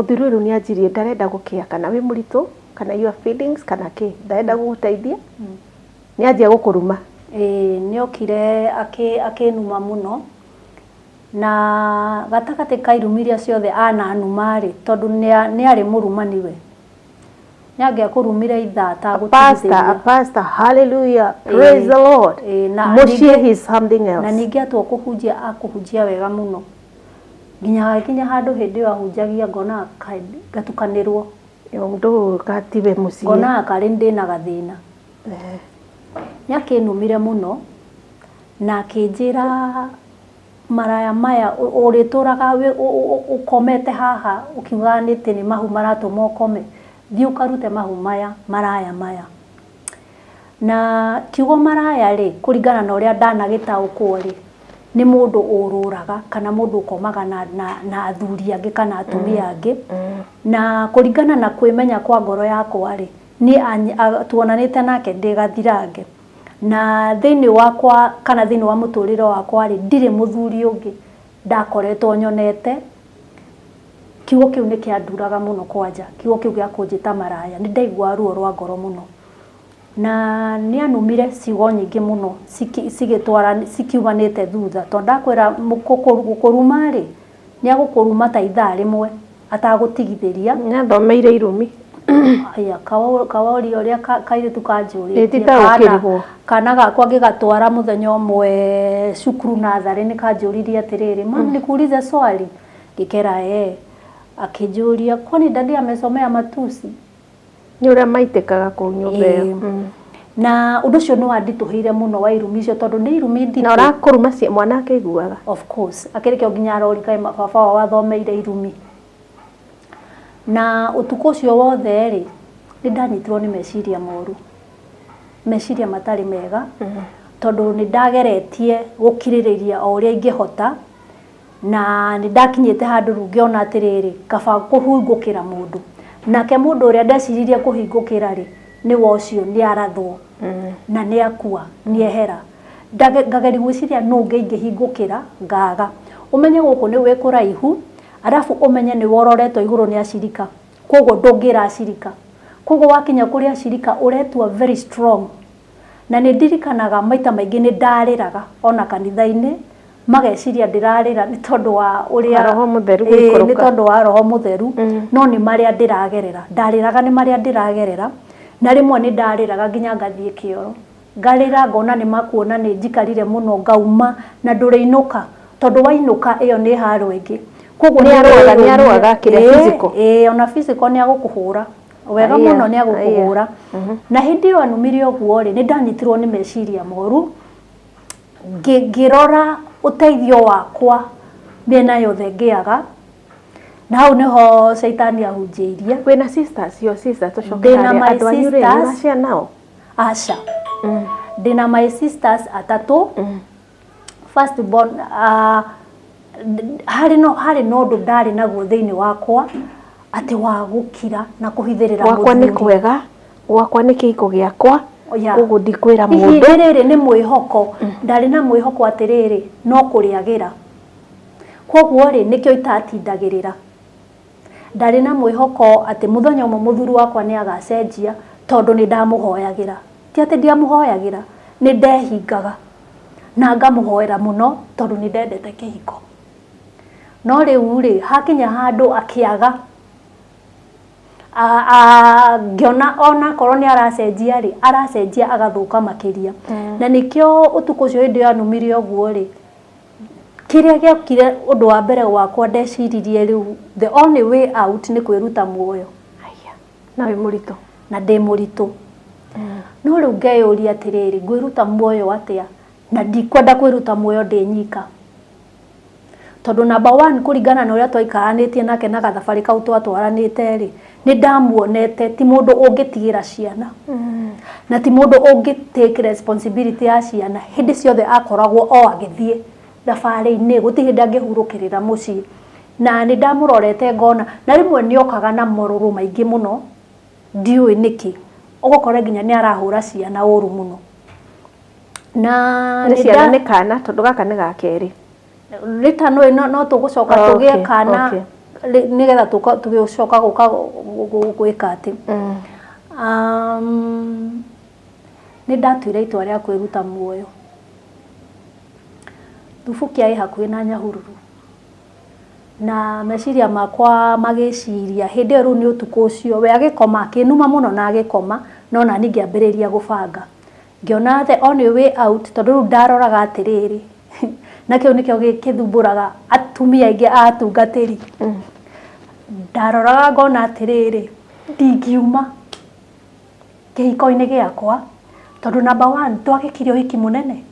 Mũthuri ũyũ nĩ anjirie ndarenda gũkĩa kana wĩ mũritũ kana your feelings kana kĩ, ndarenda gũgũteithia, nĩ anjia gũkũruma. Ĩĩ, nĩokire akĩnuma mũno, na gatagatĩ ka irumi iria ciothe ananuma rĩ, tondũ nĩ arĩ mũrumani we, nĩ angĩakũrumire ithaa Pastor, a atagũtigithĩria. Pastor, hallelujah, praise the Lord. Ĩĩ, na Mũciĩ ningĩ is something else. Na ningĩ atua kũhunjia, akũhunjia wega mũno, nginya hakinya handũ hĩndĩ ĩyo ahunjagia ngonaga ngatukanĩrwo. Ũndũ gatiwe mũciĩ. Ngonaga karĩ ndĩna gathĩna. Nĩ akĩnumire mũno na akĩnjĩra, "Maraya maya ũrĩtũraga ũkomete haha ũkiugaga nĩ atĩ nĩ mahu maratũma ũkome, thiĩ ũkarute mahu maya maraya maya." Na kiugo maraya rĩ, kũringana na ũrĩa ndanagĩtaũkwo rĩ, nĩ mũndũ ũrũraga kana mũndũ ũkomaga na athuri angĩ kana atumia angĩ. Na kũringana na kwĩmenya kwa ngoro yakwa rĩ, niĩ tuonanĩte nake ndĩ gathirange. Na thĩinĩ wakwa kana thĩinĩ wa mũtũrĩre wakwa rĩ, ndirĩ mũthuri ũngĩ ndakoretwo nyonete. Kiugo kĩu nĩ kĩanduraga mũno kwanja, kiugo kĩu gĩa kũnjĩta maraya, nĩ ndaiguaga ruo rwa ngoro mũno. Na nĩ anumire ciugo nyingĩ mũno cigĩtwara cikiumanĩte thutha, tondũ ndakwĩra gũkũruma rĩ, nĩ agũkũruma ta ithaa rĩmwe atagũtigithĩria. Nĩ athomeire irumi. Aya, kaworia ũrĩa kairĩtu kanjũrĩtie. Nditaũkĩrwo. Kana gakwa ngĩgatwara mũthenya ũmwe cukuru natharĩ, nĩ kanjũririe atĩrĩrĩ, "Mum, nikuulize swali?" Ngĩkera, "Eh." Akĩnjũria, "Kwani daddy amesomea matusi?" Nĩ ũrĩa maitĩkaga kũu nyũmba ĩyo. Na ũndũ ũcio nĩ wanditũhĩire mũno wa irumi icio, tondũ nĩ irumi nditũ. Na ũrakũruma mwana akĩiguaga. Of course. Akĩrĩkio nginya arori kaĩ baba wao athomeire irumi. Na ũtukũ ũcio wothe rĩ, nĩ ndanyitirwo nĩ meciria moru. Meciria matarĩ mega, tondũ nĩ ndageretie gũkirĩrĩria o ũrĩa ingĩhota, na nĩ ndakinyĩte handũ rĩu ngĩona atĩrĩrĩ, kaba kũhingũkĩra mũndũ. Nake mũndũ ũrĩa ndeciririe kũhingũkĩra rĩ, nĩwe ũcio nĩ arathwo na nĩ akua, nĩ ehera. Ngageria gwĩciria nũ ũngĩ ingĩhingũkĩra, ngaga. Ũmenye gũkũ nĩ gwĩ kũraihu, arabu ũmenye nĩwe ũroretwo igũrũ nĩ acirika, koguo ndũngĩra acirika. Koguo wakinya kũrĩ acirika ũretua very strong. Na nĩ ndirikanaga maita maingĩ nĩ ndarĩraga ona kanitha-inĩ, mageciria ndĩrarĩra nĩ tondũ wa ũrĩa Roho Mũtheru Ĩĩ, nĩ gũikũrũka. tondũ wa Roho Mũtheru, no nĩ marĩa ndĩragerera. Ndarĩraga nĩ marĩa ndĩragerera, na rĩmwe nĩ ndarĩraga nginya ngathiĩ kĩoro. Ngarĩra ngona nĩ makuona nĩ njikarire mũno, ngauma na ndũrĩinũka, tondũ wainũka ĩyo nĩ haro ĩngĩ. Koguo Nĩ arũaga, nĩ wĩyũrie- arũaga kĩrĩa Ĩĩ, physical? ĩĩ, ona physical nĩ agũkũhũra wega Aya, mũno, nĩ agũkũhũra. Na hĩndĩ ĩyo anumire ũguo rĩ, nĩ ndanyitirwo nĩ meciria moru, ngĩrora ũteithio wakwa mĩena yothe ngĩaga, na hau nĩho caitani ahunjĩirie. Wĩna sisters, your sister, tũcoke Ndĩna harĩa my andũ anyu rĩ, sisters. nĩ ũracare nao? Aca, ndĩna my sisters atatũ. First born, harĩ no ũndũ ndarĩ naguo thĩinĩ wakwa atĩ wa gũkira na kũhithĩrĩra Gwakwa nĩ mũthuri. kwega, gwakwa nĩ kĩhiko gĩakwa, Yeah. koguo ndikwĩra Hihi mũndũ. rĩrĩ nĩ mwĩhoko, ndarĩ na mwĩhoko atĩrĩrĩ, no kũrĩagĩra, koguo rĩ, nĩkĩo itatindagĩrĩra. Ndarĩ na mwĩhoko atĩ mũthenya ũmwe mũthuri wakwa nĩ agacenjia, tondũ nĩ ndamũhoyagĩra. Ti atĩ ndiamũhoyagĩra, nĩ ndehingaga na ngamũhoera mũno, tondũ nĩ ndendete kĩhiko. No rĩu rĩ, hakinya handũ akĩaga, ngĩona onakorwo nĩ aracenjia rĩ, aracenjia agathũka makĩria. Na nĩkĩo ũtukũ ũcio hĩndĩ ĩyo anumire ũguo rĩ, kĩrĩa gĩokire ũndũ wa mbere wakwa ndeciririe rĩu the only way out nĩ kwĩruta muoyo. Aya, na wĩ mũritũ. Na ndĩ mũritũ. No rĩu ngeyũria atĩrĩrĩ, ngwĩruta muoyo atĩa na ndikwenda kwĩruta muoyo ndĩ nyika? Tondũ number one, kũringana na ũrĩa twaikaranĩtie nake na gathabarĩ kau twatwaranĩte rĩ, nĩ ndamuonete ti mũndũ ũngĩtigĩra ciana na ti mũndũ ũngĩ take responsibility ya ciana. Hĩndĩ ciothe akoragwo o agĩthiĩ thabarĩ-inĩ, gũtirĩ hĩndĩ angĩhurũkĩrĩra mũciĩ. Na nĩ ndamũrorete ngona, na rĩmwe nĩ okaga na morũrũ maingĩ mũno, ndiũĩ nĩkĩ, ũgakora nginya nĩ arahũra ciana ũru mũno. Na Nĩ ciana, nĩ kana, tondũ gaka nĩ ga kerĩ. Rita no no tũgũcoka tũgĩe kana. Nĩgetha tũgĩcoka gũka gwĩka atĩ nĩ ndatuire itua rĩa kwĩruta muoyo. Thubukia ĩ hakuhĩ na Nyahururu, na meciria makwa magĩciria hĩndĩ ĩyo rĩu nĩ ũtukũ ũcio we agĩkoma, akĩnuma mũno na agĩkoma, no nani ngĩambĩrĩria gũbanga, ngĩona the only way out, tondũ rĩu ndaroraga atĩrĩrĩ, na kĩu nĩkĩo gĩthumbũraga atumia aingĩ a atungatĩri. Ndaroraga ngona atĩrĩrĩ, ndingiuma kĩhiko-inĩ gĩakwa, tondũ number one, twagĩkire ũhiki mũnene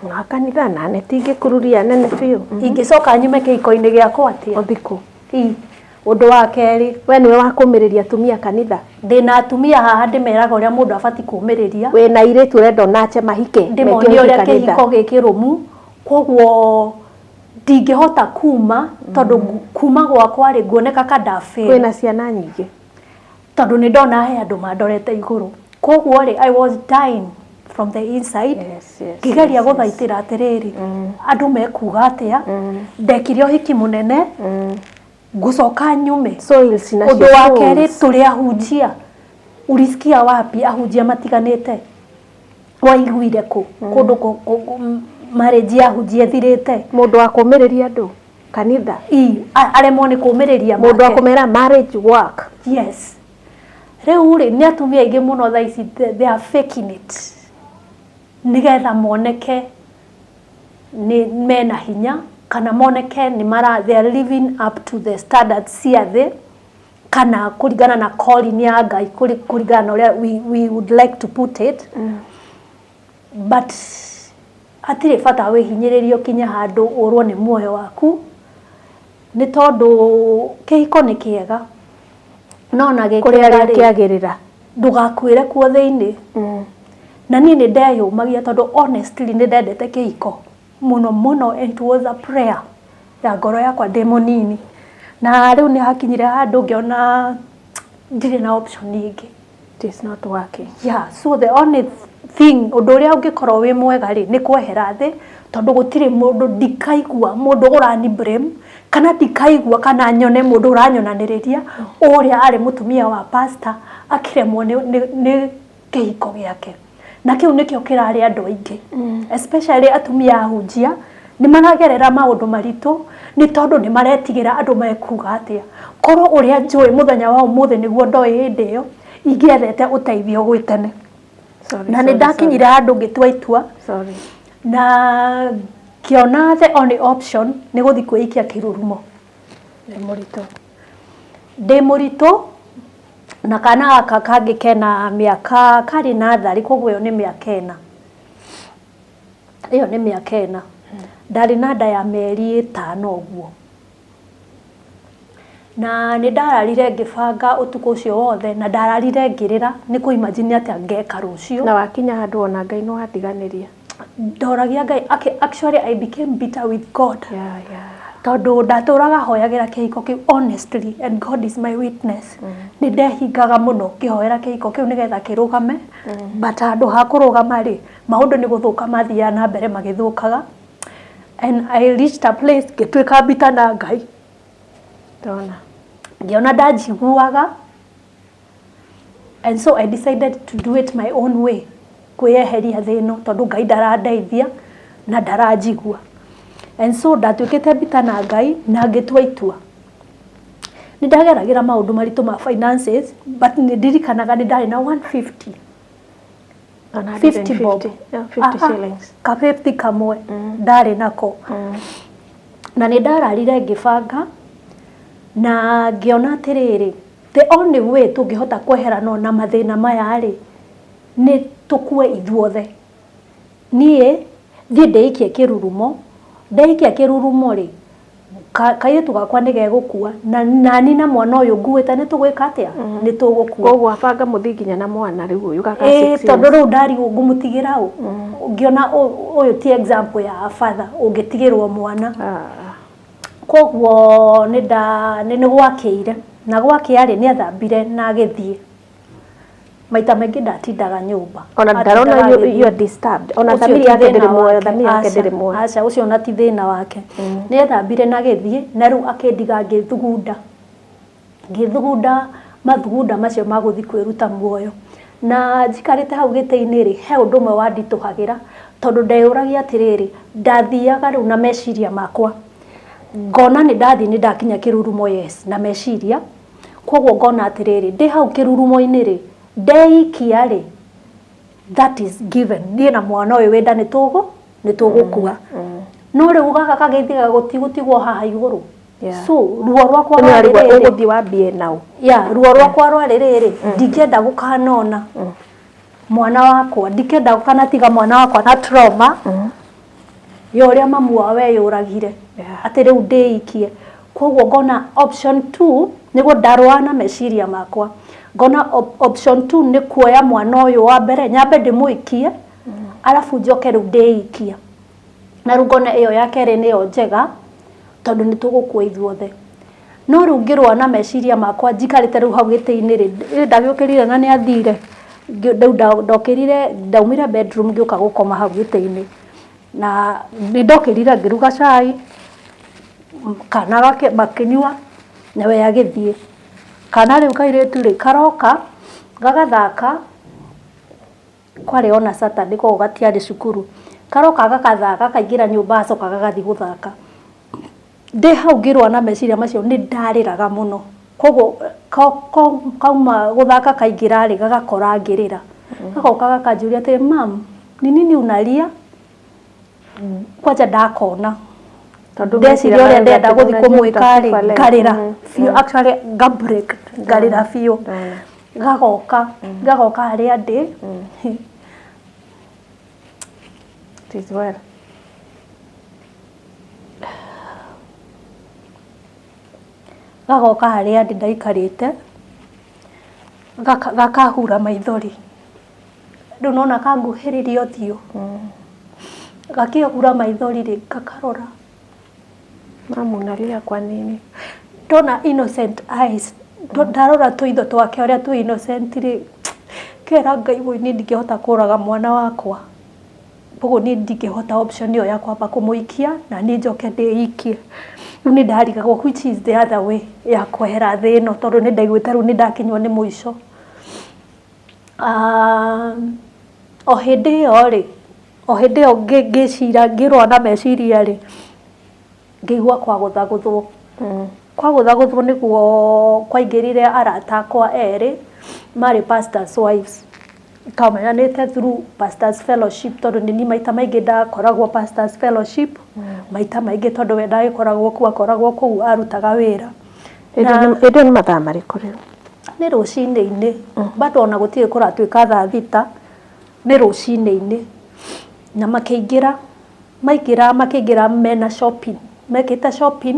wa kanitha na nĩtingĩkururia nene biũ. Ingĩcoka nyume kĩhiko-inĩ gĩakwa atĩa? Ũthikũ. Ĩ, ũndũ wa kerĩ, we nĩwe wa kũmĩrĩria atumia kanitha. Ndĩna atumia haha, ndĩmeraga ũrĩa mũndũ abatiĩ kũmĩrĩria. Wĩna airĩtu ũrenda onache mahike. Ndĩmonie ũrĩa kĩhiko gĩ kĩrũmu, koguo ndingĩhota kuma, tondũ kuma gwakwa rĩ, nguoneka ka ndafail. Wĩna ciana nyingĩ. Tondũ nĩ ndona he andũ mandorete igũrũ, koguo rĩ, I was dying from the inside. Ngĩgeria gũthaitĩra atĩrĩrĩ, andũ mekuga atĩa, ndekire ũhiki mũnene, ngũcoka nyume? Soils nacio. Ũndũ wa kerĩ, tũrĩ ahunjia, ulisikia wapi ahunjia matiganĩte? Waiguire kũ kũndũ marriage ya ahunjia ĩthirĩte? Mũndũ wa kũmĩrĩria andũ kanitha. I aremwo nĩ kũmĩrĩria. Mũndũ wa kũmera marriage work. Yes. Rĩu rĩ, nĩ atumia aingĩ mũno thaa ici, they are faking it nĩgetha moneke nĩ mena hinya, kana moneke nĩ mara, they are living up to the standards cia thĩ, kana kũringana na calling ya Ngai, kũringana na ũrĩa we would like to put it. But hatirĩ bata wĩhinyĩrĩrie ũkinye handũ ũrwo nĩ muoyo waku, nĩ tondũ kĩhiko nĩ kĩega, no na gĩ kũrĩ kĩega arĩa rĩ, kĩagĩrĩra. Ndũgakuĩre kuo thĩinĩ. Na niĩ nĩ ndeyũmagia, tondũ honestly nĩ ndendete kĩhiko mũno mũno, and it was a prayer ya ngoro yakwa ndĩ mũnini, na rĩu nĩ hakinyire handũ ngĩona ndirĩ na option ĩngĩ. It is not working. Yeah, so the only thing, ũndũ ũrĩa ũngĩkorwo wĩ mwega rĩ, nĩ kwehera thĩ, tondũ gũtirĩ mũndũ, ndikaigua mũndũ ũrani blame, kana ndikaigua kana nyone mũndũ ũranyonanĩrĩria ũrĩa arĩ mũtumia wa pastor akĩremwo nĩ kĩhiko gĩake. Na kĩu nĩkĩo kĩrarĩ andũ aingĩ, especially atumia ahunjia, nĩ maragerera maũndũ maritũ, nĩ tondũ nĩ maretigĩra andũ mekuga atĩa. Korwo ũrĩa njũĩ mũthenya wa ũmũthĩ nĩguo ndoĩ hĩndĩ ĩyo, ingĩethete ũteithio gwĩ tene. Sorry, na nĩ sorry, ndakinyire handũ ngĩtua itua sorry. Na ngĩona the only option nĩ gũthiĩ kwĩikia kĩrurumo. Nĩ mũritũ. Ndĩ mũritũ na kana gaka kangĩ kena mĩaka, karĩ natharĩ, koguo ĩyo nĩ mĩaka 4, ĩyo nĩ mĩaka 4. Ndarĩ na nda ya mĩeri 5 ũguo, na nĩ ndararire ngĩbanga ũtukũ ũcio wothe, na ndararire ngĩrĩra nĩ kũ imagine atĩa ngeka rũciũ. Na wakinya handũ ona Ngai nĩ wandiganĩria. Ndoragia Ngai. Actually I became bitter with God, tondũ ndatũraga hoyagĩra kĩhiko kĩu honestly, and God is my witness, nĩ ndehingaga mũno ngĩhoera kĩhiko kĩu nĩgetha kĩrũgame, but handũ ha kũrũgama rĩ, maũndũ nĩ gũthũka mathiaga na mbere magĩthũkaga, and I reached a place ngĩtuĩka bitter na Ngai. Ndona. Ngĩona ndanjiguaga, and so I decided to do it my own way, kwĩyeheria thĩ ĩno, tondũ Ngai ndarandeithia na ndaranjigua. And so ndatuĩkĩte bitter na Ngai na ngĩtua itua. Nĩ ndageragĩra maũndũ maritũ ma finances, but nĩ ndirikanaga nĩ ndarĩ na 150 50 bob. 150, yeah, 50 shillings. Ka 50 kamwe ndarĩ nako, na nĩ ndararire ngĩbanga na ngĩona atĩrĩrĩ, the only way tũngĩhota kweherana na mathĩna maya rĩ, nĩ tũkue ithuothe. Niĩ thiĩ ndĩikie kĩrurumo, ndeikia kĩrurumo rĩ, kairĩtu gakwa nĩ gegũkua, na nani na mwana ũyũ nguĩte nĩ tũgwĩka atĩa? Nĩ tũgũkua. Koguo abanga mũthiĩ nginya na mwana rĩu ũyũ gaka 6 Tondũ rĩu ndarigwo ngũmũtigĩra ũ, ngĩona ũyũ ti example ya father ũngĩtigĩrwo mwana. Koguo nĩ nda nĩ gwakĩire, na gwakĩa rĩ, nĩ athambire na agĩthiĩ. Maita maingĩ ndatindaga nyũmba. Ona ndarona. Atindaga agĩthiĩ. You are disturbed ona Ũcio thamiri ti yake thĩna ndĩrĩ muoyo. wake. Thamiri yake Aca, ndĩrĩ muoyo. Aca, ũcio ona ti thĩna wake. Nĩ ethambire na agĩthiĩ, na rĩu akĩndiga ngĩthugunda. Ngĩthugunda mathugunda macio ma gũthiĩ kwĩruta muoyo. Na njikarĩte hau gĩtĩ-inĩ rĩ, he ũndũ ũmwe wanditũhagĩra, tondũ ndeyũragia atĩrĩrĩ, ndathiaga rĩu na meciria makwa, ngona nĩ ndathiĩ nĩ ndakinya kĩrurumo yes, na meciria, koguo ngona atĩrĩrĩ, ndĩ hau kĩrurumo-inĩ rĩ, ndeikia rĩ, that is given, niĩ na mwana ũyũ wĩ nda nĩ tũgũkua. No rĩu gaka kagĩthiaga gũtigũtigwo haha igũrũ. So ruo rwakwa rwarĩ rĩrĩ, ũgũthiĩ wambie nau. Ya, ruo rwakwa rwarĩ rĩrĩ, ndingĩenda gũkanona mwana wakwa, ndingĩenda gũkanatiga mwana wakwa na trauma ya ũrĩa mamu wao weyũragire, atĩ rĩu ndĩikie. Koguo ngona option 2, nĩguo ndarũa na meciria makwa, ngona option 2 nĩ kuoya mwana ũyũ wa mbere, nyambe ndĩmũikie, arabu njoke rĩu ndĩikie. Na rĩu ngona ĩyo ya kerĩ nĩyo njega, tondũ nĩ tũgũkua ithuothe. No rĩu ngĩrũa na meciria makwa njikarĩte rĩu hau gĩtĩ-inĩ rĩ, ndagĩũkĩrire na nĩ athire, rĩu ndokĩrire, ndaumire bedroom ngĩũka gũkoma hau gĩtĩ-inĩ. Na nĩ ndokĩrire ngĩruga cai, kana makĩnyua, na we agĩthiĩ. Kana rĩu kairĩtu rĩ, karoka, gagathaka, kwarĩ ona Saturday koguo gatiarĩ cukuru. Karoka gagathaka, gakaingĩra nyũmba gacoka gagathiĩ gũthaka. Ndĩ hau ngĩrũa na meciria macio nĩ ndarĩraga mũno. Koguo kauma gũthaka kaingĩra rĩ, gagakora ngĩrĩra. Gagoka gakanjũria atĩrĩ, "Mum, ni nini unalia?" Kwanja ndakona. Tondũ Ndeciria ũrĩa ndĩrenda gũthiĩ kũmwĩka rĩ, ngarĩra biũ, Mm. actually nga break, ngarĩra biũ. Gagoka harĩa ndĩ. It is well. Gagoka harĩa ndĩ ndaikarĩte, gakahura maithori. Rĩu nona kanguhĩrĩria ũthiũ. Gakĩhura maithori rĩ, ngakarora. Mama, unalia kwa nini? Ndona innocent eyes, ndarora tũitho twake ũrĩa twĩ innocent rĩ, ngera Ngai wũi niĩ ndingĩhota kũraga mwana wakwa. Koguo niĩ ndingĩhota option ĩyo ya kwamba kũmũikia na niĩ njoke ndĩikie. Rĩu nĩ ndarigagwo which is the other way ya kwehera thĩ ĩno, tondũ nĩ ndaiguĩte rĩu nĩ ndakinywo nĩ mũico. O hĩndĩ ĩyo rĩ, o hĩndĩ ĩyo ngĩcira ngĩrũa na meciria rĩ, ngĩigua kwagũthagũthwo. Kwagũthagũthwo nĩguo kwaingĩrire arata akwa erĩ, marĩ pastors wives. Twamenyanĩte through pastors fellowship, tondũ nĩ niĩ maita maingĩ ndakoragwo pastors fellowship, maita maingĩ, tondũ we ndagĩkoragwo kuo, akoragwo kũu arutaga wĩra. Hĩndĩ ĩyo nĩ mathaa marĩkũ rĩu? Nĩ rũcinĩ-inĩ, bado ona gũtirĩ kũratuĩka thaa 6, nĩ rũcinĩ-inĩ. Na makĩingĩra, maingĩra makĩingĩra mena shopping, mekĩte shopping,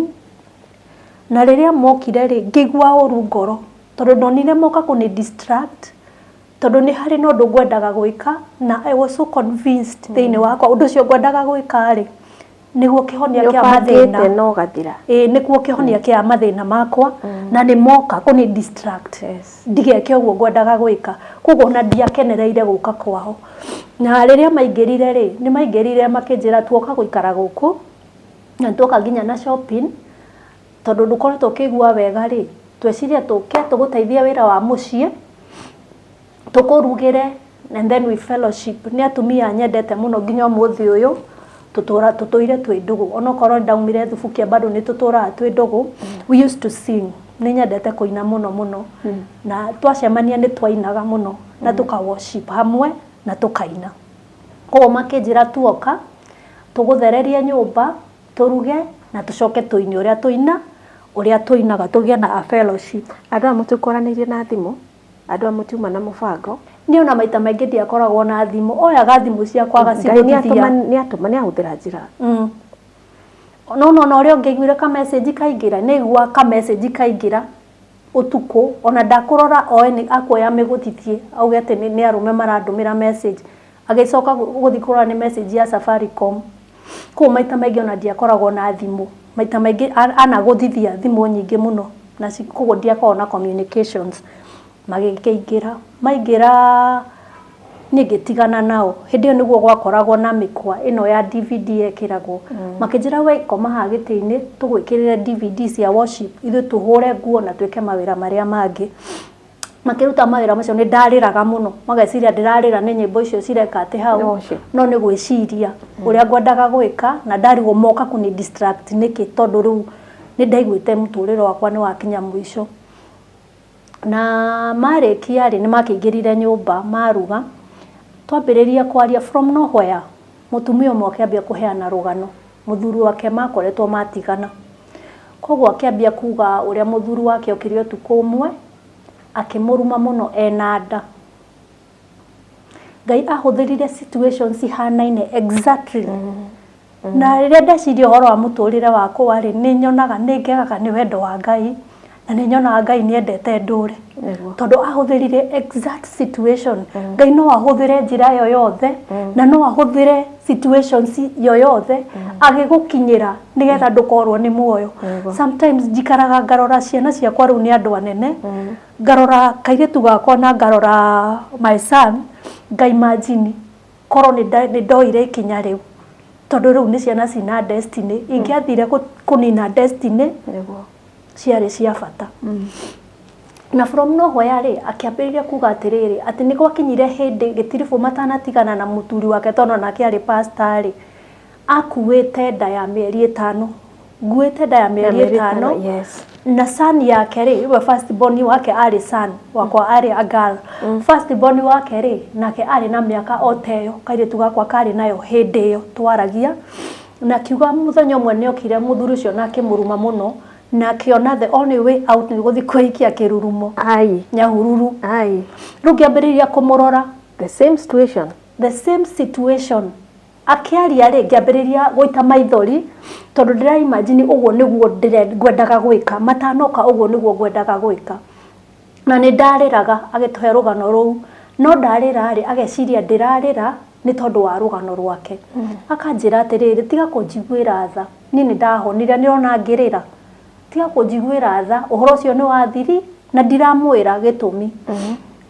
na rĩrĩa mokire rĩ, ngĩigua ũru ngoro, tondũ ndonire moka kũnĩ distract, tondũ nĩ harĩ na ũndũ ngwendaga gwĩka, na I was so convinced thĩinĩ wakwa ũndũ ũcio ngwendaga gwĩka rĩ, nĩguo kĩhonia kĩa mathĩna. Nĩ ũbangĩte na ũgathira. Ĩĩ, nĩkuo kĩhonia kĩa mathĩna makwa, na nĩ moka kũnĩ distract ndigeke ũguo ngwendaga gwĩka. Koguo ona ndiakenereire gũka kwao. Na rĩrĩa maingĩrire rĩ, nĩ maingĩrire makĩnjĩra, "Tuoka gũikara gũkũ na nĩtuoka nginya na shopping, tondũ ndũkoretwo ũkĩigua wega rĩ, tweciria tũke tũgũteithie wĩra wa mũciĩ, tũkũrugĩre and then we fellowship." Nĩ atumia nyendete mũno nginya ũmũthĩ ũyũ, tũtũra tũtũire twĩ ndũgũ, onokorwo ndaumire thubukia bado nĩ tũtũraga twĩ ndũgũ. We used to sing, nĩ nyendete kũina mũno mũno, na twacemania nĩ twainaga mũno na tũka worship hamwe na tũkaina. Koguo makĩnjĩra, "Tuoka tũgũthererie nyũmba, tũruge na tũcoke tũine ũrĩa tũina, ũrĩa tũinaga, tũgĩe na a fellowship." Andũ aya mũtikwaranĩirie na thimũ? Andũ aya mũtiuma na mũbango? Niĩ ona maita maingĩ ndiakoragwo na thimũ, oyaga thimũ ciakwa Ngai nĩ agacigũthithia. atũma, nĩ atũma, nĩ ahũthĩra njĩra. No nona ũrĩa ũngĩaiguire ka message kaingĩra, nĩ aigua ka message kaingĩra ũtukũ, ona ndakũrora oe nĩ akuoya amĩgũthithie, auge atĩ nĩ arũme marandũmĩra message. Agĩcoka gũthiĩ kũrora nĩ message ya Safaricom. Koguo maita maingĩ ona ndiakoragwo na thimũ, maita maingĩ anagũthithia thimũ nyingĩ mũno, na koguo ndiakoragwo na communications. Magĩkĩingĩra, maingĩra. Niĩ ngĩtigana nao. Hĩndĩ ĩyo nĩguo gwakoragwo na mĩkwa ĩno ya DVD yekĩragwo. Makĩnjĩra, "We koma haha gĩtĩ-inĩ, tũgwĩkĩrĩre DVD cia worship, ithuĩ tũhũre nguo na twĩke mawĩra marĩa mangĩ." Makĩruta mawĩra macio, nĩ ndarĩraga mũno, mageciria ndĩrarĩra nĩ nyĩmbo icio cireka atĩ hau. Worship. No nĩ gwĩciria ũrĩa ngwendaga gwĩka, na ndarigwo moka kũni distract nĩkĩ, tondũ rĩu nĩ ndaiguĩte mũtũrĩre wakwa nĩ wakinya mũico. Na marĩkia rĩ, nĩ makĩingĩrire nyũmba, maruga, twambĩrĩria kwaria, from nowhere mũtumia ũmwe akĩambia kũheana rũgano. Mũthuri wake makoretwo matigana, koguo akĩambia kuga ũrĩa mũthuri wake okire ũtukũ ũmwe akĩmũruma mũno ena nda. Ngai ahũthĩrire situations cihanaine exactly. Na rĩrĩa ndeciria ũhoro wa mũtũrĩre wakwa rĩ, nĩ nyonaga, nĩ ngegaga nĩ wendo wa Ngai, na nĩ nyonaga Ngai nĩ endete ndũre, tondũ ahũthĩrire exact situation. Ngai no ahũthĩre njĩra yoyothe na no ahũthĩre situations yoyothe agĩgũkinyĩra nĩgetha ndũkorwo nĩ muoyo. Sometimes njikaraga ngarora ciana ciakwa, rĩu nĩ andũ anene, ngarora kairĩtu gakwa na ngarora my son, ngaimagine korwo nĩ ndoire ikinya rĩu, tondũ rĩu nĩ ciana cina destiny, ingĩathire kũnina destiny ciarĩ cia bata. Na from nowhere rĩ, akĩambĩrĩria kuga atĩrĩrĩ, atĩ nĩ gwakinyire hĩndĩ gĩtiribũ matanatigana na mũthuri wake, tondũ onake arĩ pastor rĩ, akuĩte nda ya mĩeri 5, nguĩte nda ya mĩeri 5. Na son yake rĩ, we first born wake arĩ son wakwa, arĩ a girl. First born wake rĩ, nake arĩ na mĩaka o ta ĩyo kairĩtu gakwa karĩ nayo hĩndĩ ĩyo twaragia. Na akiuga mũthenya ũmwe nĩ okire mũthuri ũcio na akĩmũruma mũno, na akĩona the only way out nĩ gũthiĩ kwĩikia kĩrurumo. Ai. Nyahururu. Ai. Rĩu ngĩambĩrĩria kũmũrora. The same situation. The same situation. Akĩaria rĩ, ngĩambĩrĩria gũita maithori, tondũ ndĩra imagine ũguo nĩguo ngwendaga gwĩka matanoka, ũguo nĩguo ngwendaga gwĩka. Na nĩ ndarĩraga agĩtũhe rũgano rũu, no ndarĩra rĩ, ageciria ndĩrarĩra nĩ tondũ wa rũgano rwake. Akanjĩra atĩrĩrĩ, "Tiga kũnjiguĩra tha, niĩ nĩ ndahonire, nĩũrona ngĩrĩra, tiga kũnjiguĩra tha, ũhoro ũcio nĩ wathiri." Na ndiramwĩra gĩtũmi.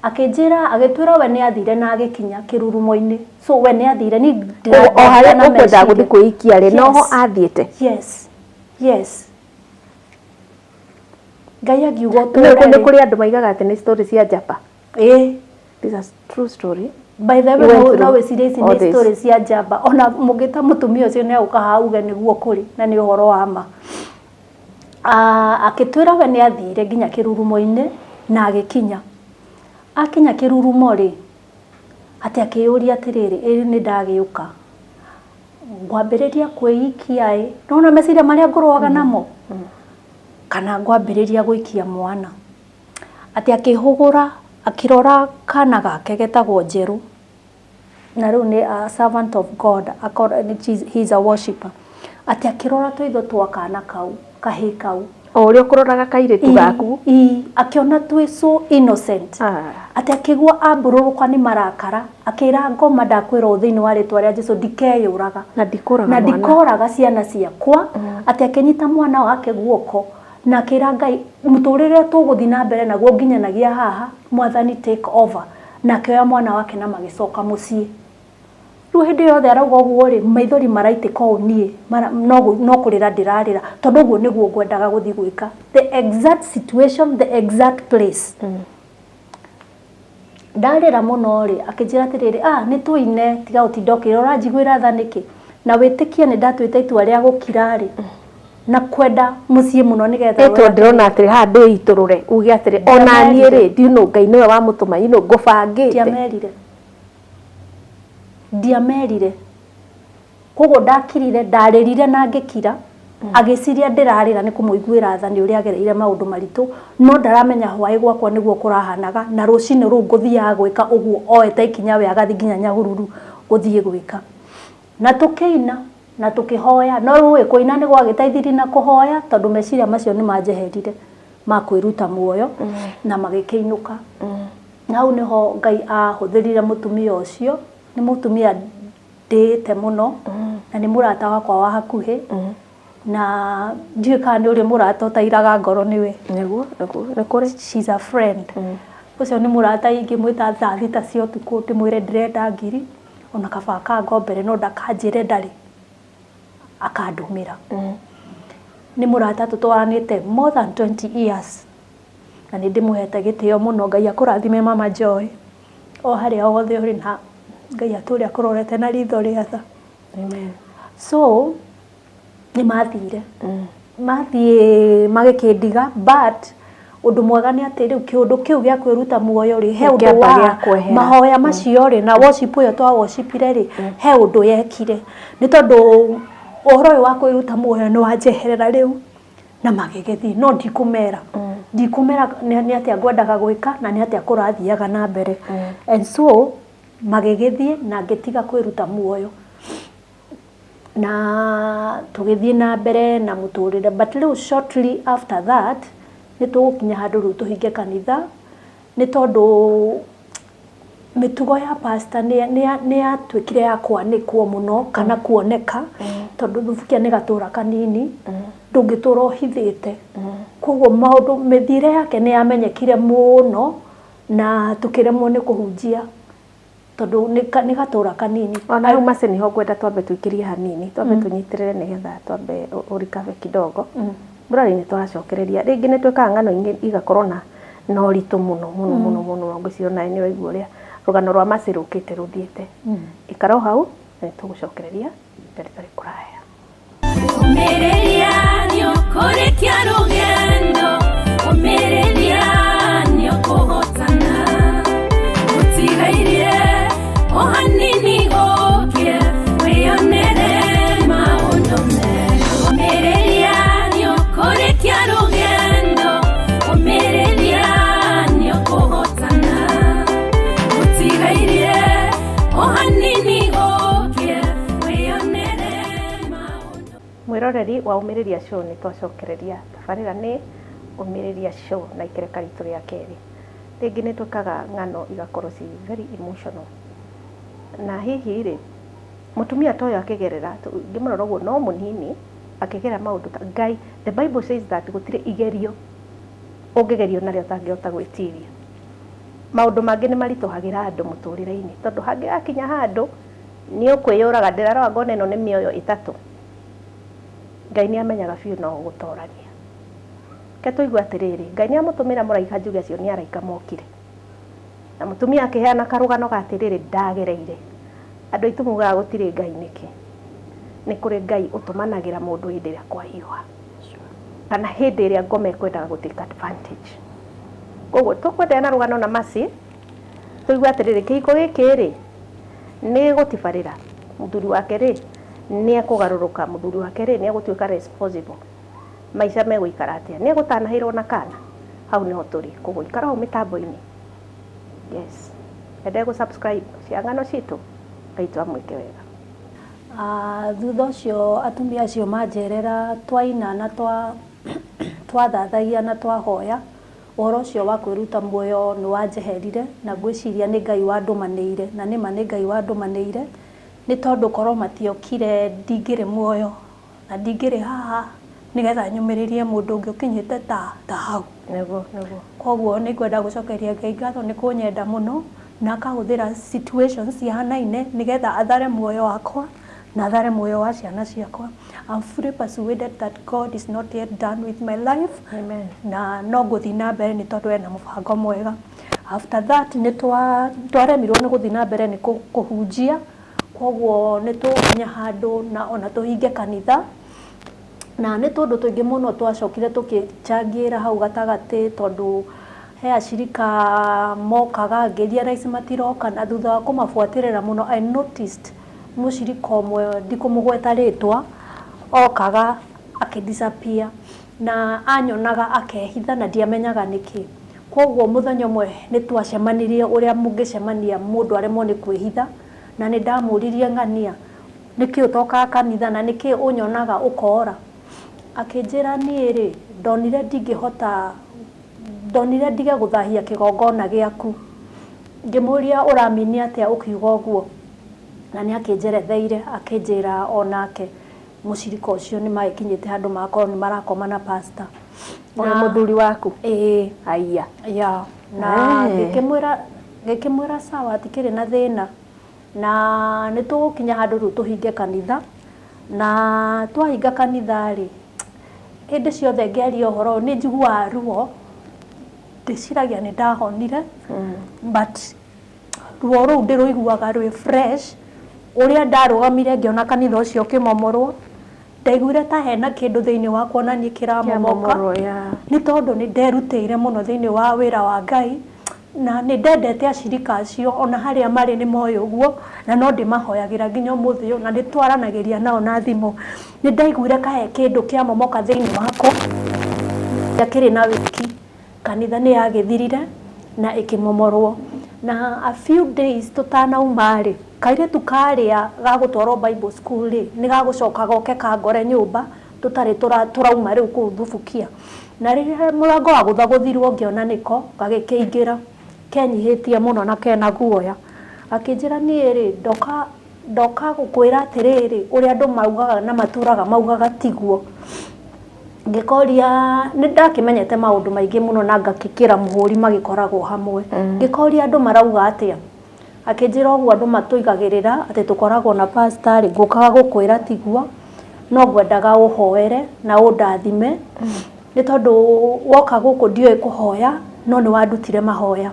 Akĩnjĩra, agĩtwĩra we nĩ athire na agĩkinya kĩrurumo-inĩ. So we nĩ athire, ni O harĩa ũkwendaga gũthiĩ kwĩikia rĩ, noho athiĩte? Yes, Ngai angiuga ũtũre. Nĩ kũrĩ andũ maigaga atĩ nĩ story cia njamba. Ĩĩ. This is a true story. By the way, no wĩcirie ici nĩ story cia njamba. Ona mũngĩta mũtumia ũcio, nĩ agũka haha uge nĩguo kũrĩ na nĩ ũhoro wa ma. Akĩtwĩra we nĩ athire nginya kĩrurumo-inĩ na agĩkinya. Akinya kĩrurumo rĩ, atĩ akĩyũria atĩrĩrĩ, "Ĩ nĩ ndagĩũka ngwambĩrĩria kwĩikia ĩ, nona meciria marĩa ngũrũaga namo, kana ngwambĩrĩria gũikia mwana?" Atĩ akĩhũgũra, akĩrora kana gake getagwo Njerũ, na rĩu nĩ a servant of God, he is a worshipper. Atĩ akĩrora tũitho twa kana kau, kahĩ kau. O ũrĩa ũkũroraga kairĩtu gaku. Ii, akĩona twĩ so innocent. Atĩ akĩigua ambũrũrũka nĩ marakara, akĩra ngoma, "Ndakwĩra ũũ thĩinĩ wa rĩtwa rĩa Jesu, ndikeyũraga." Na ndikũraga na mwana. Ndikoraga ciana ciakwa. Atĩ akĩnyita mwana wake guoko na akĩra Ngai, "Mũtũrĩre tũgũthiĩ na mbere naguo nginyanagia haha, Mwathani, take over." Na akĩoya mwana wake na magĩcoka mũciĩ. Rĩu hĩndĩ yothe arauga ũguo rĩ, maithori maraitĩka ũũ, niĩ no kũrĩra ndĩrarĩra, tondũ ũguo nĩguo ngwendaga gũthiĩ gwĩka, the exact situation, the exact place. Ndarĩra mũno rĩ, akĩnjĩra atĩrĩrĩ, "Ah, nĩ tũine, tiga gũtinda ũkĩrĩra, ũranjiguĩra tha nĩkĩ?" Na wĩtĩkie nĩ ndatuĩte itua rĩa gũkira rĩ, na kwenda mũciĩ mũno nĩgetha Ĩtwo ndĩrona atĩrĩ haha ndwĩitũrũre uge atĩrĩ, "Ona niĩ rĩ, do you know Ngai nĩwe wamũtũma, ngũbangĩte." Ndiamerire, ndiamerire. Koguo ndakirire, ndarĩrire na ngĩkira. Agĩciria ndĩrarĩra nĩ kũmũiguĩra tha nĩ ũrĩa agereire maũndũ maritũ, no ndaramenya hwaĩ gwakwa nĩguo kũrahanaga, na rũcinĩ rũu ngũthiaga gwĩka ũguo oete ikinya we agathiĩ nginya Nyahururu gũthiĩ gwĩka. Na tũkĩina na tũkĩhoya, no rĩu ĩ, kũina nĩ gwagĩteithirie na kũhoya, tondũ meciria macio nĩ manjeherire ma kwĩruta muoyo, na magĩkĩinũka. Na hau nĩho Ngai ahũthĩrire mũtumia ũcio. Nĩ mũtumia ndĩĩte mũno na nĩ mũrata wakwa wa hakuhĩ, na ndiũĩ kana nĩ ũrĩ mũrata ũtairaga ngoro nĩwe. Nĩguo nĩ kũrĩ. She's a friend. Ũcio nĩ mũrata ingĩmwĩta thaa 6 cia ũtukũ ndĩmwĩre ndĩrenda ngiri, ona kaba akangombere no ndakanjĩre ndarĩ, akandũmĩra. Nĩ mũrata tũtwaranĩte more than 20 years na nĩ ndĩmũhete gĩtĩo mũno. Ngai akũrathime, Mama Joy, o harĩa hothe ũrĩ, na Ngai atũre akũrorete na ritho rĩa tha. Amen. So nĩ mathire, mathiĩ magĩkĩndiga, but ũndũ mwega nĩ atĩ rĩu kĩũndũ kĩu gĩa kwĩruta muoyo rĩ, he ũndũ Gĩkĩamba wa gĩa kwehera. Mahoya macio rĩ, na worship ĩyo twa worshipire rĩ, he ũndũ yekire, nĩ tondũ ũhoro ũyũ wa kwĩruta muoyo nĩ wanjeherera rĩu na magĩgĩthiĩ, no ndikũmera nĩ atĩa ngwendaga gwĩka na nĩ atĩa kũrathiaga na mbere. And so magĩgĩthiĩ na ngĩtiga kwĩruta muoyo na tũgĩthiĩ na mbere na mũtũrĩre. But rĩu shortly after that nĩ tũgũkinya handũ rĩu tũhinge kanitha, nĩ tondũ mĩtugo ya pastor nĩ yatuĩkire ya kwanĩkwo mũno kana kuoneka, tondũ Thubukia nĩ gatũra kanini, ndũngĩtũra ũhithĩte. Koguo maũndũ, mĩthiĩre yake nĩ yamenyekire mũno na tũkĩremwo nĩ kũhunjia tondũ nĩ gatũra kanini. Ona hau mace niho ngwenda twambe tũikĩrie hanini, twambe tũnyitĩrĩre nĩgetha twambe ũrikabe kidogo. Mũrori, nĩ tũracokereria rĩngĩ, nĩ twĩkaga ng'ano ingĩ igakorwo na ũritũ mũno mũno mũno mũno. Ngwĩciria onawe nĩ ũraigua ũrĩa rũgano rwa Mercy rũkĩte rũthiĩte. Ikara o hau na nĩ tũgũcokereria rĩtarĩ kũraya. Ũmĩrĩria nĩũkũrĩkia rũgendo, ũmĩrĩria nĩũkũhotana, gũtigairie o hanini gũkĩe wĩonere maũndũ mega. Ũmĩrĩria nĩũkũrĩkia rũgendo, ũmĩrĩria nĩũkũhotana, gũtigairie o hanini gũkĩe wĩonere maũndũ. Mwĩroreri wa Ũmĩrĩria Show, nĩ twacokereria. Tabarĩra nĩ Ũmĩrĩria Show na ikereka ritũ rĩa kerĩ. Rĩngĩ nĩ twĩkaga ng'ano igakorwo ci very emotional, na hihi rĩ, mũtumia ta ũyũ akĩgerera, ngĩmũrora ũguo no mũnini, akĩgerera maũndũ ta Ngai, the Bible says that gũtirĩ igerio ũngĩgerio narĩo ũtangĩhota gwĩtiria. Maũndũ mangĩ nĩ maritũhagĩra andũ mũtũrĩre-inĩ, tondũ hangĩgakinya handũ nĩ ũkwĩyũraga. Ndĩrarora ngona ĩno nĩ mĩoyo 3. Ngai nĩ amenyaga biũ no ũgũtorania. Ke tũigue atĩrĩrĩ, Ngai nĩ amũtũmĩra mũraika, njuge acio nĩ araika mokire na mũtumia akĩheana karũgano ga atĩrĩrĩ ndagereire. Andũ aitũ mugaga gũtirĩ Ngai nĩkĩ? Nĩ kũrĩ Ngai ũtũmanagĩra mũndũ hĩndĩ ĩrĩa kwahiũha kana hĩndĩ ĩrĩa ngoma ĩkwendaga gũ take advantage. Koguo tũkwenderea na rũgano na Mercy, tũigue atĩrĩrĩ, kĩhiko gĩkĩ rĩ, nĩ gũtibarĩra mũthuri wake rĩ, nĩ ekũgarũrũka? Mũthuri wake rĩ, nĩ egũtuĩka responsible? Maica megũikara atĩa? Nĩ egũtanahĩrwo na kana? Hau nĩho tũrĩ. Koguo ikara hau mĩtambo-inĩ. Yes, endelee gũ subscribe cia ng'ano citũ. Ngai twamwĩke wega. Ah, thutha ũcio atumia acio manjerera, twaina na twathathaia na twahoya, ũhoro ũcio wa kwĩruta muoyo nĩ wanjeherire, na ngwĩciria nĩ Ngai wandũmanĩire, na nĩma nĩ Ngai wandũmanĩire, nĩ tondũ korwo matiokire ndingĩrĩ muoyo na ndingĩrĩ haha nĩgetha nyũmĩrĩrie mũndũ ũngĩ ũkinyĩte ta hau. Nĩguo. Koguo nĩ ngwenda gũcokeria Ngai ngatho nĩ kũnyenda mũno na akahũthĩra situations cihanaine nĩgetha athare muoyo wakwa na athare muoyo wa ciana ciakwa. I'm fully persuaded that God is not yet done with my life. Amen. Na no ngũthiĩ na mbere nĩ tondũ ena mũbango mwega. After that nĩ twaremirwo nĩ gũthiĩ na mbere nĩ kũhunjia, koguo nĩ tũgũkinya handũ na ona tũhinge kanitha, na nĩ tũndũ tũingĩ mũno twacokire tũkĩchangĩra hau gatagatĩ, tondũ he acirika mokaga ngĩrealize matiroka, na thutha wa kũmabuatĩrĩra mũno I noticed mũcirika ũmwe, ndikũmũgweta rĩtwa, okaga akĩdisappear na anyonaga akehitha na ndiamenyaga nĩkĩ. Koguo mũthenya ũmwe nĩ twacemanirie ũrĩa mũngĩcemania mũndũ aremwo nĩ kwĩhitha, na nĩ ndamũririe, "Ng'ania, nĩkĩ ũtokaga kanitha na nĩkĩ ũnyonaga ũkora?" Akĩnjĩra, "Niĩ rĩ, ndonire ndingĩhota, ndonire ndige gũthahia kĩgongona gĩaku." Ngĩmũria, "Ũramini atĩa ũkiuga ũguo?" Na nĩ akĩnjeretheire, akĩnjĩra onake Mũcirika ũcio nĩ magĩkinyĩte handũ magakorwo nĩ marakoma na pastor. Ũyũ mũthuri waku? Ĩĩ. Aya. Ya, na ngĩkĩmwĩra ngĩkĩmwĩra sawa, hatikĩrĩ na thĩna, na nĩ tũgũkinya handũ rĩu tũhinge kanitha. Na twahinga kanitha rĩ, hĩndĩ ciothe ngĩaria ũhoro ũyũ nĩ njiguaga ruo, ndĩciragia nĩ ndahonire, but ruo rũu ndĩrũiguaga rwĩ fresh. Ũrĩa ndarũgamire ngĩona kanitha ũcio ũkĩmomorwo, ndaiguire ta hena kĩndũ thĩinĩ wakwa ona niĩ kĩramomoka, nĩ tondũ nĩ nderutĩire mũno thĩinĩ wa wĩra wa Ngai, na nĩ ndendete acirika acio, ona harĩa marĩ nĩ moĩ ũguo, na no ndĩmahoyagĩra nginya ũmũthĩ ũyũ, na nĩ twaranagĩria nao na thimũ. Nĩ ndaiguire ka he kĩndũ kĩamomoka thĩinĩ wakwa, kĩrĩ na wĩki. Kanitha nĩ yagĩthirire na ĩkĩmomorwo. Na a few days tũtanauma rĩ, kairĩtu karĩa ga gũtwarwo Bible school rĩ, nĩ gagũcoka goke kangore nyũmba tũtarĩ tũrauma rĩu kũu Thubukia. Na rĩrĩa mũrango wagũthagũthirwo ngĩona nĩko, gagĩkĩingĩra kenyihĩtie mũno na kena guoya. Gakĩnjĩra niĩ rĩ, ndoka ndoka gũkwĩra atĩrĩrĩ, ũrĩa andũ maugaga na matũraga maugaga tiguo. Ngĩkoria, nĩ ndakĩmenyete maũndũ maingĩ mũno na ngakĩkĩra mũhũri magĩkoragwo hamwe. Ngĩkoria andũ marauga atĩa? Akĩnjĩra ũguo andũ matũigagĩrĩra atĩ tũkoragwo na pastor rĩ, ngũkaga gũkwĩra tiguo, no ngwendaga ũhoere na ũndathime, nĩ tondũ woka gũkũ ndiũĩ kũhoya, no nĩ wandutire mahoya.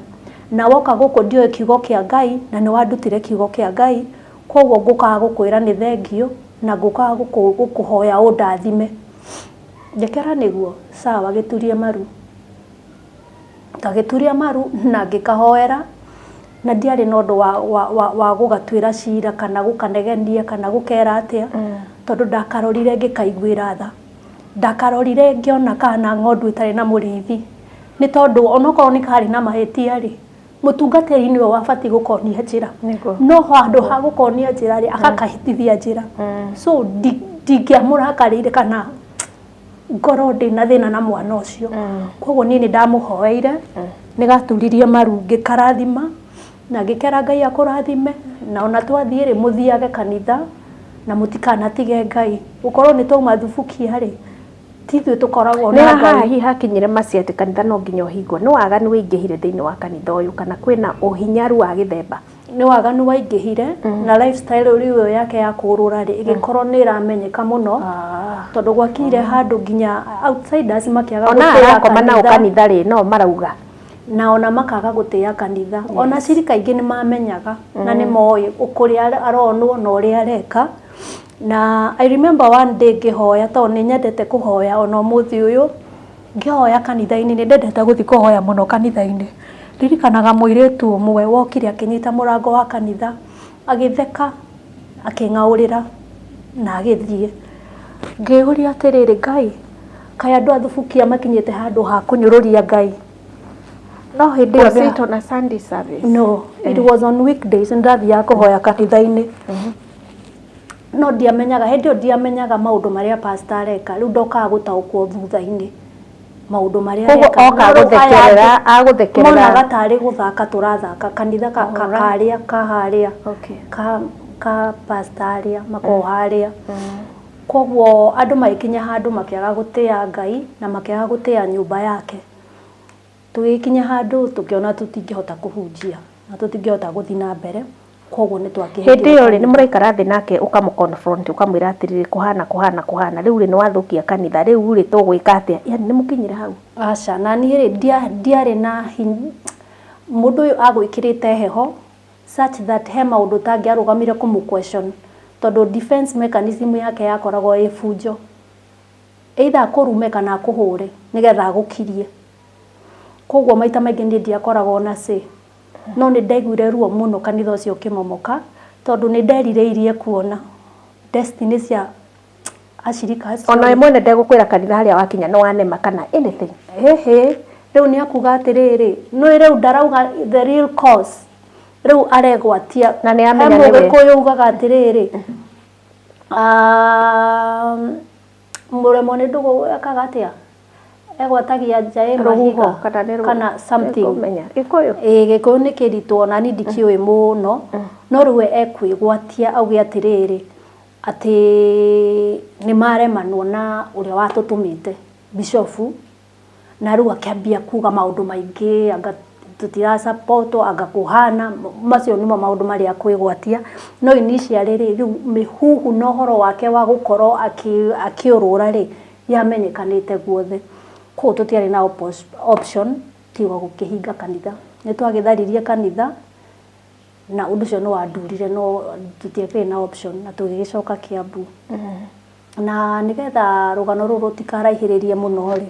Na woka gũkũ ndiũĩ kiugo kĩa Ngai, na nĩ wandutire kiugo kĩa Ngai, koguo ngũkaga gũkwĩra nĩ thengiũ, na ngũkaga gũkũhoya ũndathime. Ngĩkera nĩguo, sawa gĩturie maru. Ngagĩturia maru na ngĩkahoera, na ndiarĩ na ũndũ wa gũgatuĩra cira kana gũkanegenia kana gũkera atĩa, tondũ ndakarorire ngĩkaiguĩra tha. Ndakarorire ngĩona kahana ng'ondu ĩtarĩ na mũrĩithi, nĩ tondũ onokorwo nĩ karĩ na mahĩtia rĩ, mũtungatĩri nĩwe wabatiĩ gũkonia njĩra. No handũ ha gũkonia njĩra rĩ, agakahĩtithia njĩra. So ndingĩamũrakarĩire kana ngorwo ndĩna thĩna na mwana ũcio. Koguo niĩ nĩ ndamũhoeire, nĩ gaturirie maru ngĩkarathima, na ngĩkera Ngai akũrathime, na ona twathiĩ rĩ, mũthiage kanitha, na mũtikanatige Ngai. Gũkorwo nĩ twauma Thubukia rĩ, ti ithuĩ tũkoragwo Nĩ na haha Ngai. hihi hakinyire maci atĩ kanitha no nginya ũhingwo? Nĩ waganu wĩingĩhire thĩinĩ wa kanitha ũyũ kana kwĩna ũhinyaru wa gĩthemba? Nĩ waganu waingĩhire, na lifestyle rĩu ĩyo yake ya kũũrũra rĩ, ĩgĩkorwo nĩ ĩramenyeka mũno, tondũ gwakinyire handũ nginya outsiders makĩaga Ona gũtĩĩa arakoma nao kanitha. Kanitha rĩ, no marauga. Na ona makaga gũtĩĩa kanitha. Ona acirika aingĩ nĩ mamenyaga na nĩ moĩ kũrĩa aronwo na ũrĩa areka. Na I remember one day ngĩhoya, tondũ nĩ nyendete kũhoya ona ũmũthĩ ũyũ, ngĩhoya kanitha-inĩ, nĩ ndendete gũthiĩ kũhoya mũno kanitha-inĩ. Ndirikanaga mũirĩtu ũmwe wokire akĩnyita mũrango wa kanitha, agĩtheka, akĩng'aũrĩra na agĩthiĩ. Ngĩyũria atĩrĩrĩ, Ngai, kaĩ andũ a Thubukia makinyĩte handũ ha kũnyũrũria Ngai? No hĩndĩ ĩyo Was it on a Sunday service? No, it was on weekdays, nĩ ndathiaga kũhoya kanitha-inĩ. No ndiamenyaga, hĩndĩ ĩyo ndiamenyaga maũndũ marĩa pastor areka, rĩu ndokaga gũtaũkwo thutha-inĩ maũndũ marĩa Koguo areka. oka No rĩu aya agũthekerera, angĩ agũthekerera. Monaga tarĩ gũthaka tũrathaka kanitha karĩa ka harĩa ka ka pastor arĩa makoragwo harĩa. Koguo andũ magĩkinya handũ makĩaga gũtĩa Ngai na makĩaga gũtĩa nyũmba yake. Tũgĩkinya handũ tũkĩona tũtingĩhota kũhunjia na tũtingĩhota gũthiĩ na mbere, koguo nĩ twakĩhingire Hĩndĩ ĩyo rĩ, nĩ kanitha. mũraikara thĩ nake ũkamũ confront, ũkamwĩra atĩrĩrĩ, kũhana kũhana kũhana, rĩu rĩ nĩ wathũkia kanitha, rĩu rĩ tũgwĩka atĩa? Yani nĩ mũkinyire hau? Aca, na niĩ rĩ, ndiarĩ na hinya, mũndũ ũyũ agwĩkĩrĩte heho such that he maũndũ ũtangĩarũgamire kũmũ question, tondũ defense mechanism yake yakoragwo ĩ bunjo. Either akũrume kana akũhũre nĩgetha agũkirie. Koguo maita maingĩ niĩ ndiakoragwo na say. No nĩ ndaiguire ruo mũno kanitha ũcio ũkĩmomoka, tondũ nĩ nderirĩirie kuona destiny cia acirika acio. Ona we mwene ndegũkwĩra kanitha harĩa wakinya nĩ wanema kana anything? Ĩhĩ, rĩu nĩ akuga atĩrĩrĩ, nĩ rĩu ndarauga the real cause, rĩu aregwatia. Na nĩ He amenya nĩwe. Mũgĩkũyũ ugaga atĩrĩrĩ, ah, mũremwo nĩ ndũgũ ekaga atĩa? Egwatagia nja ĩ mahiga Rũhuho kana nĩ kana something. Nĩngũmenya. Gĩkũyũ? Ĩĩ, Gĩkũyũ nĩ kĩritũ, ona niĩ ndikĩũĩ mũno, no rĩu we ekwĩgwatia auge atĩrĩrĩ, Atĩ nĩ maremanwo na ũrĩa watũtũmĩte, bishofu, na rĩu akĩambia kuga maũndũ maingĩ, anga tũtira support, anga kũhana macio nĩmo maũndũ marĩa kwĩgwatia. No initially rĩ, rĩu mĩhuhu na ũhoro wake wa gũkorwo akĩũrũra rĩ, yamenyekanĩte guothe. Koguo tũtiarĩ na option tiga gũkĩhinga kanitha. Nĩ twagĩtharirie kanitha na ũndũ ũcio nĩ wandurire, no tũtiakĩrĩ na option na tũgĩgĩcoka Kiambu. Na nĩgetha rũgano rũrũ rũtikaraihĩrĩrie mũno rĩ,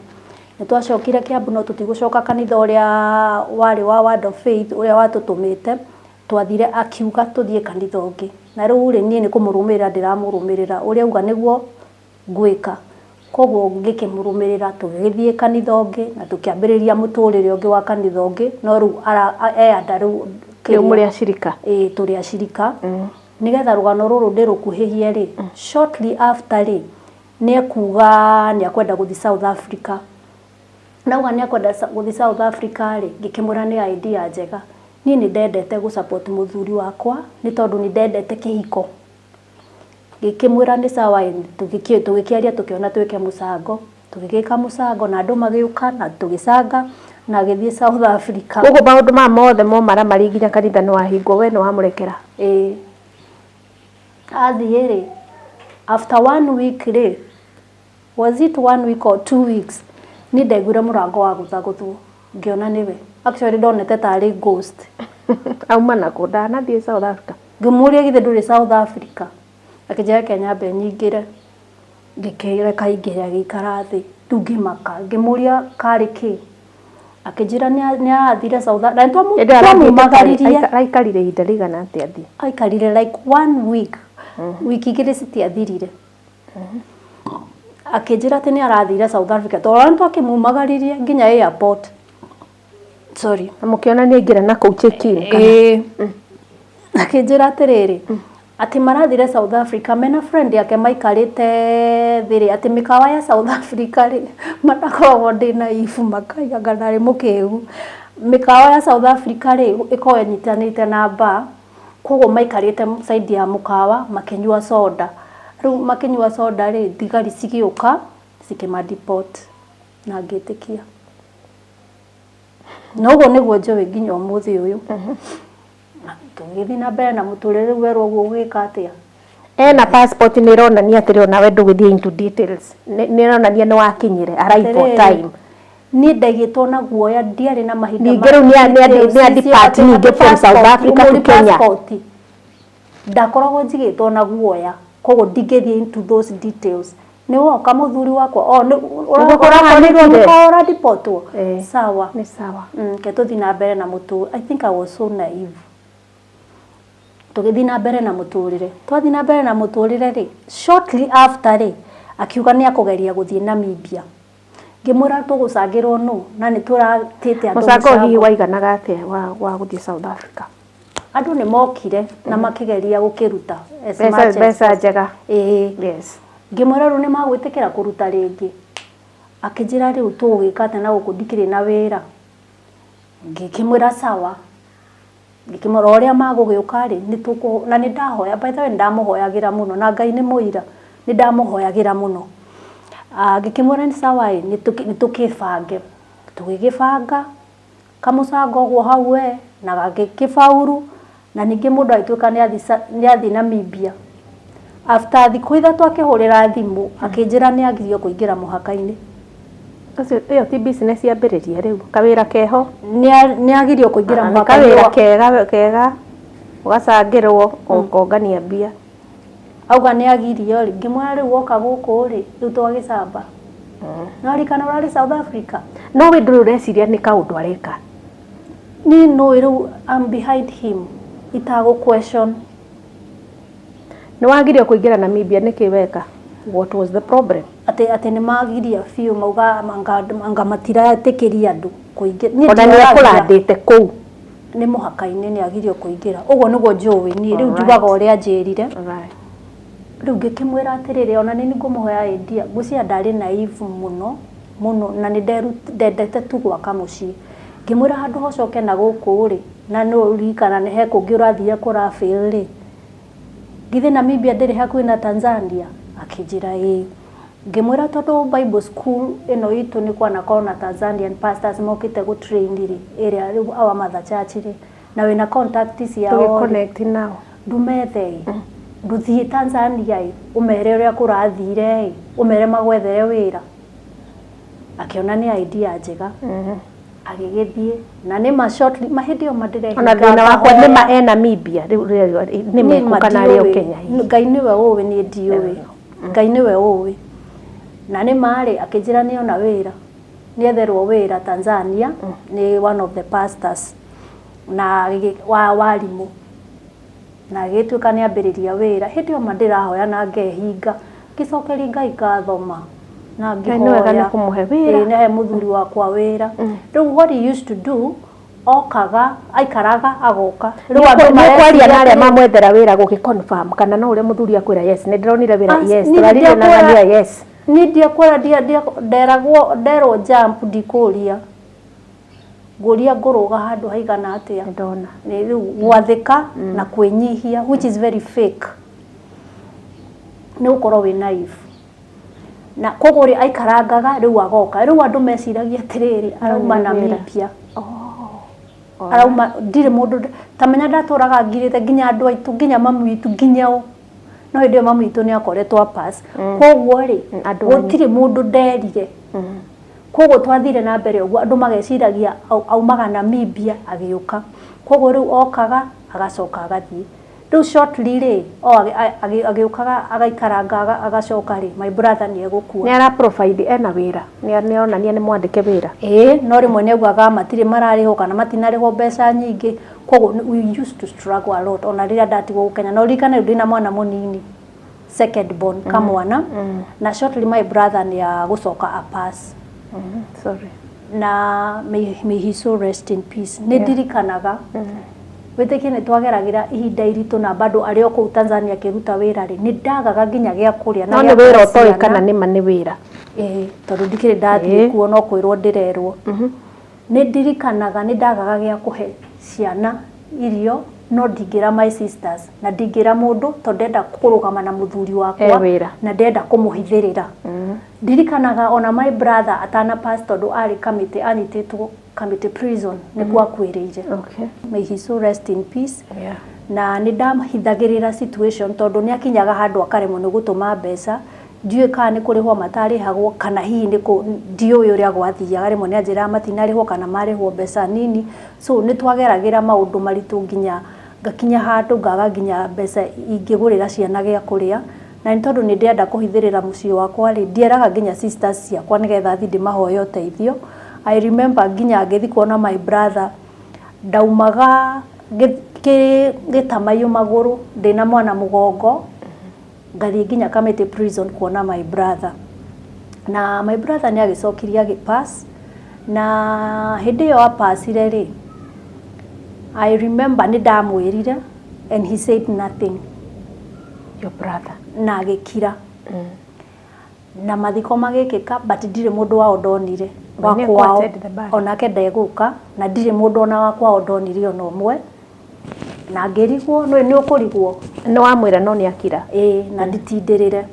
nĩ twacokire Kiambu, no tũtigũcoka kanitha ũrĩa warĩ wa Word of Faith ũrĩa watũtũmĩte. Twathire akiuga tũthiĩ kanitha ũngĩ, na rĩu rĩ, niĩ nĩ kũmũrũmĩrĩra ndĩramũrũmĩrĩra, ũrĩa auga nĩguo ngwĩka. Koguo ngĩkĩmũrũmĩrĩra, tũgĩgĩthiĩ kanitha ũngĩ na tũkĩambĩrĩria mũtũrĩre ũngĩ wa kanitha ũngĩ. No rĩu eyanda rĩu. Rĩu mũrĩ acirika? Ĩĩ, tũrĩ acirika. Nĩgetha rũgano rũrũ ndĩrũkuhĩhie rĩ, shortly after rĩ, nĩ ekuga nĩ akwenda gũthiĩ South Africa. Nauga nĩ akwenda gũthiĩ South Africa rĩ, ngĩkĩmwĩra nĩ idea njega. Niĩ nĩ ndendete gũ support mũthuri wakwa nĩ tondũ nĩ ndendete kĩhiko. Ngĩkĩmwĩra nĩ sawa. Tũgĩkĩaria, tũkĩona twĩke mũcango, tũgĩgĩka mũcango na andũ magĩũka na tũgĩcanga na agĩthiĩ South Africa. Koguo maũndũ maya mothe momaramari nginya kanitha nĩ wahingwo, we nĩ wamũrekera? Ĩĩ. Athiĩ rĩ, after one week rĩ, was it one week or 2 weeks, niĩ ndaiguire mũrango wa gũthagũthwo, ngĩona nĩwe. Actually ndonete tarĩ ghost. Auma nakũ? Ndanathiĩ South Africa. Ngĩmũria, "Githĩ ndũrĩ South Africa?" Akĩnjĩra reke nyambe nyingĩre. Ngĩkĩreka aingĩre, agĩikara thĩ. Rĩu ngĩmaka, ngĩmũria karĩ kĩ. Akĩnjĩra nĩ arathire South na nĩ Hĩndĩ ĩyo twamumagaririe. Araikarire ihinda rĩigana atĩa athiĩ? Aikarire like one week, wiki 2 citiathirire. Akĩnjĩra atĩ nĩ arathire South Africa, tondũ nĩ twakĩmumagaririe nginya airport. Sorry. Na mũkĩona nĩ aingĩra na kũu check in kana? Ĩĩ. Akĩnjĩra atĩrĩrĩ, atĩ marathire South Africa mena friend yake, maikarĩte thĩ rĩ, atĩ mĩkawa ya South Africa rĩ, matakoragwo ndĩ naibu makai anga ndarĩ mũkĩgu, mĩkawa ya South Africa rĩ, ĩkoragwo ĩnyitanĩte na bar. Koguo maikarĩte side ya mũkawa makĩnyua soda. Rĩu makĩnyua soda rĩ, thigari cigĩũka cikĩma deport na ngĩtĩkia. Na ũguo nĩguo njũĩ nginya ũmũthĩ ũyũ. Na tũgĩthiĩ na mbere na mũtũrĩre. Rĩu werwo ũguo ũgwĩka atĩa? Ena passport nĩ ĩronania atĩrĩ, onawe ndũgĩthiĩ into details, nĩ ĩronania nĩ wakinyire arrival Atĩrĩrĩ, time. Niĩ ndaigĩtwo na guoya, ndiarĩ na mahinda. Ningĩ rĩu nĩ a depart ningĩ from South Africa to Kenya. Ndakoragwo njigĩtwo na guoya, koguo ndingĩthiĩ into those details. Nĩ woka mũthuri wakwa o Nĩguo kũrahanĩkire. Ũradipotwo. Sawa. Nĩ sawa. Ke tũthiĩ na mbere na mũtũrĩre. I think I was so naive. Tũgĩthiĩ na mbere na mũtũrĩre. Twathiĩ na mbere na mũtũrĩre rĩ, shortly after rĩ, akiuga nĩ akũgeria gũthiĩ Namibia. Ngĩmwĩra tũgũcangĩrwo nũ na nĩ tũratĩte andũ Mũcango hihi mũcango. Waiganaga atĩa wa gũthiĩ South Africa? Andũ nĩ mokire na makĩgeria gũkĩruta as Mbeca much as mbeca possible. njega. Ĩĩ. Ngĩmwĩra rĩu nĩ magwĩtĩkĩra kũruta rĩngĩ. Akĩnjĩra rĩu tũgũgĩka atĩa na gũkũ ndikĩrĩ na wĩra. Ngĩkĩmwĩra sawa. Ngĩkĩmwĩra o ũrĩa magũgĩũka rĩ, nĩ tũkũ na nĩ ndahoya. By the way, nĩ ndamũhoyagĩra mũno na Ngai nĩ mũira, nĩ ndamũhoyagĩra mũno. Ngĩkĩmwĩra nĩ sawa ĩ, nĩ tũkĩbange. Tũgĩgĩbanga kamũcango ũguo hau we na gagĩkĩbauru. Na ningĩ mũndũ agĩtuĩka nĩ athiĩ Namibia. After thikũ 3 akĩhũrĩra thimũ akĩnjĩra nĩ agirio kũingĩra mũhaka-inĩ. Ũcio ĩyo ti business yambĩrĩria rĩu, kawĩra keho. Nĩ agirio kũingĩra Nĩ mũhaka-inĩ. Kawĩra kega kega, ũgacangĩrwo ũkongania mbia. Auga nĩ agirio rĩ, ngĩmwĩra rĩu woka gũkũ rĩ, rĩu twagĩcamba no ririkana ũrarĩ South Africa. No we ndũrĩ ũreciria nĩ kaũndũ areka? Niĩ nũĩ rĩu I'm behind him, itagũ question. Nĩ wagirio kũingĩra Namibia nĩkĩ weka? What was the problem? Atĩ nĩ magiria biũ, mauga anga matiretĩkĩria andũ kũingĩra. Niĩ Ona nĩ ndioragia. Ekũrandĩte kũu? Nĩ mũhaka-inĩ, nĩ agirio kũingĩra, ũguo nĩguo njũĩ niĩ rĩu. Njugaga ũrĩa njĩrire. Rĩu ngĩkĩmwĩra atĩrĩrĩ, ona nĩ ngũmũhoya idea, ngwĩciria ndarĩ naive mũno mũno na nĩ ndendete tu gwaka mũciĩ. Ngĩmwĩra handũ hocoke na gũkũ rĩ, na nĩ ũririkana nĩ he kũngĩ ũrathire kũra fail rĩ, Githĩ Namibia ndĩrĩ hakuhĩ na Tanzania? Akĩnjĩra ĩĩ. Ngĩmwĩra tondũ Bible school ĩno itũ nĩ kwanakorwo na Tanzanian pastors mokĩte gũ train rĩ, ĩrĩa rĩu our mother church rĩ, na wĩna contact ciao rĩ, Tũgĩconnect nao. Ndũmethe ĩ, ndũthiĩ Tanzania ĩ, ũmere ũrĩa kũrathire ĩ, ũmere magwethere wĩra. Akĩona nĩ idea njega. Agĩgĩthiĩ na nĩ ma shortly ma hĩndĩ ĩyo ma ndĩrehinga Ona thĩna wakwa ngahoya. nĩ ma e Namibia rĩu nĩ Niĩ mekũ ma kana arĩ o ndiũĩ. Kenya hihi. Ngai nĩwe ũĩ, niĩ ndiũĩ. Ngai nĩwe ũĩ. Na nĩ marĩ akĩnjĩra nĩ ona wĩra, nĩetherwo wĩra Tanzania nĩ one of the pastors na wa warimũ, na agĩtuĩka nĩ ambĩrĩria wĩra. Hĩndĩ ĩyo ma ndĩrahoya na ngehinga, ngĩcokeria Ngai ngatho ma na Ngai nĩ wega nĩ ngĩhoya kũmũhe wĩra. Ĩĩ, nĩ ahe mũthuri wakwa wĩra. Rĩu what he used to do, okaga, aikaraga agoka. Rĩu andũ Nĩ kwaria na arĩa mareciria mamwethera wĩra gũgĩ confirm kana no ũrĩa mũthuri akwĩra, "Yes, nĩ ndĩronire wĩra"? Yes, niĩ tũraririe na ng'ania, yes. Niĩ ndiakwĩra, nderagwo, nderwo jump, ndikũria ngũria ngũrũga handũ haigana atĩa. Ndona. Nĩ rĩu gwathĩka na kwĩnyihia, which is very fake, nĩ gũkorwo wĩ naive. Na koguo rĩ, aikarangaga, rĩu agoka. Rĩu andũ meciragia atĩrĩrĩ, arauma Nĩ wĩra. Namibia, arauma. Ndirĩ mũndũ tamenya, ndatũraga ngirĩte nginya andũ aitũ, nginya mami witũ, nginya o no hĩndĩ ĩyo mami witũ nĩ akoretwo apass. Koguo rĩ, Andũ anyu. Gũtirĩ mũndũ nderire. Koguo twathire na mbere ũguo, andũ mageciragia aumaga Namibia agĩũka. Koguo rĩu okaga, agacoka agathiĩ. Rĩu shortly rĩ, o agĩũkaga, agaikaranga, agacoka rĩ, my brother nĩ egũkua. Nĩ ara provide, ena wĩra, nĩ aronania nĩ mwandĩke wĩra. Ĩĩ, no rĩmwe nĩ augaga matirĩ mararĩhwo kana matinarĩhwo mbeca nyingĩ. Koguo we used to struggle a lot, ona rĩrĩa ndatigwo gũkenya. Na ũririkane rĩu ndĩna mwana mũnini, second born, kamwana. Na shortly my brother nĩ agũcoka apass. Sorry. Na may he so rest in peace. Nĩ ndirikanaga, wĩtĩkie, nĩ twageragĩra ihinda iritũ, na bado arĩ o kũu Tanzania akĩruta wĩra rĩ, nĩ ndagaga nginya gĩa kũrĩa na No nĩ gĩa wĩra kũhe ũtoĩ ciana. kana nĩ ma nĩ wĩra. Ĩĩ, tondũ ndikĩrĩ ndathiĩ kuo, no kwĩrwo ndĩrerwo. Nĩ ndirikanaga nĩ ndagaga gĩa kũhe ciana irio, no ndingĩra my sisters na ndingĩra mũndũ, tondũ ndenda kũrũgama na mũthuri wakwa. E wĩra. Na ndenda kũmũhithĩrĩra. Ndirikanaga ona my brother atana pass, tondũ arĩ Kamĩtĩ, anyitĩtwo Kamĩtĩ prison, nĩkuo akuĩrĩire. May he so rest in peace. Na nĩ ndahithagĩrĩra situation, tondũ nĩ akinyaga handũ akaremwo nĩ gũtũma mbeca. Ndiũĩ kana nĩ kũrĩhwo matarĩhagwo, kana hihi nĩ kũ, ndiũĩ ũrĩa gwathiaga. Rĩmwe nĩ anjĩraga matinarĩhwo kana marĩhwo mbeca nini. So nĩ twageragĩra maũndũ maritũ, nginya ngakinya handũ ngaga nginya mbeca ingĩgũrĩra ciana gĩa kũrĩa. Na nĩ tondũ nĩ ndĩrenda kũhithĩrĩra mũciĩ wakwa rĩ, ndieraga nginya sisters ciakwa nĩgetha thiĩ ndĩmahoe ũteithio. I remember nginya ngĩthiĩ kuona my brother, ndaumaga gĩtamaiyũ magũrũ, ndĩna mwana mũgongo, ngathiĩ nginya Kamĩtĩ prison kuona my brother. Na my brother nĩ agĩcokirie agĩpass. Na hĩndĩ ĩyo apacire rĩ, I remember nĩ ndamwĩrire and he said nothing. Your brother. Na agĩkira. Na mathiko magĩkĩka, but ndirĩ mũndũ wao ndonire wa We nĩ kwao. attend the burial. Onake ndegũka, na ndirĩ mũndũ ona wa kwao ndonire ona ũmwe. Na ngĩrigwo, nĩ nĩ ũkũrigwo. Nĩ wamwĩra no nĩ akira. Ĩĩ, na nditindĩrĩre.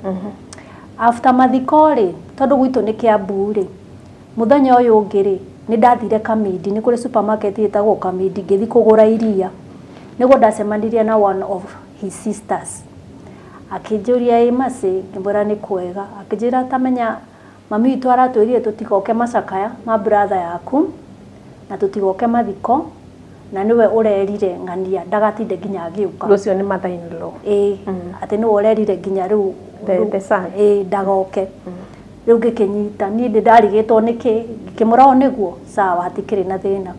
After mathiko rĩ, tondũ gwitũ nĩ Kiambu rĩ, mũthenya ũyũ ũngĩ rĩ, nĩ ndathire Kamindi, nĩ kũrĩ supermarket ĩtagwo Kamindi, ngĩthiĩ kũgũra iria. Nĩguo ndacemanirie na one of his sisters. Akĩnjũria, "Ĩ Mercy?" Ngĩmwĩra nĩ kwega. Akĩnjĩra, "Tamenya mami witũ aratwĩrire tũtigoke macakaya ma brother yaku na tũtigoke mathiko, na nĩwe ũrerire ng'ania ndagatinde nginya agĩũka." Ũcio nĩ mother in law. Ĩĩ, atĩ nĩwe ũrerire nginya rĩu The son. Ĩĩ, ndagoke. Rĩu ngĩkĩnyita, niĩ ndĩ ndarigĩtwo nĩkĩ, ngĩkĩmwĩra o nĩguo, sawa, hatikĩrĩ na thĩna.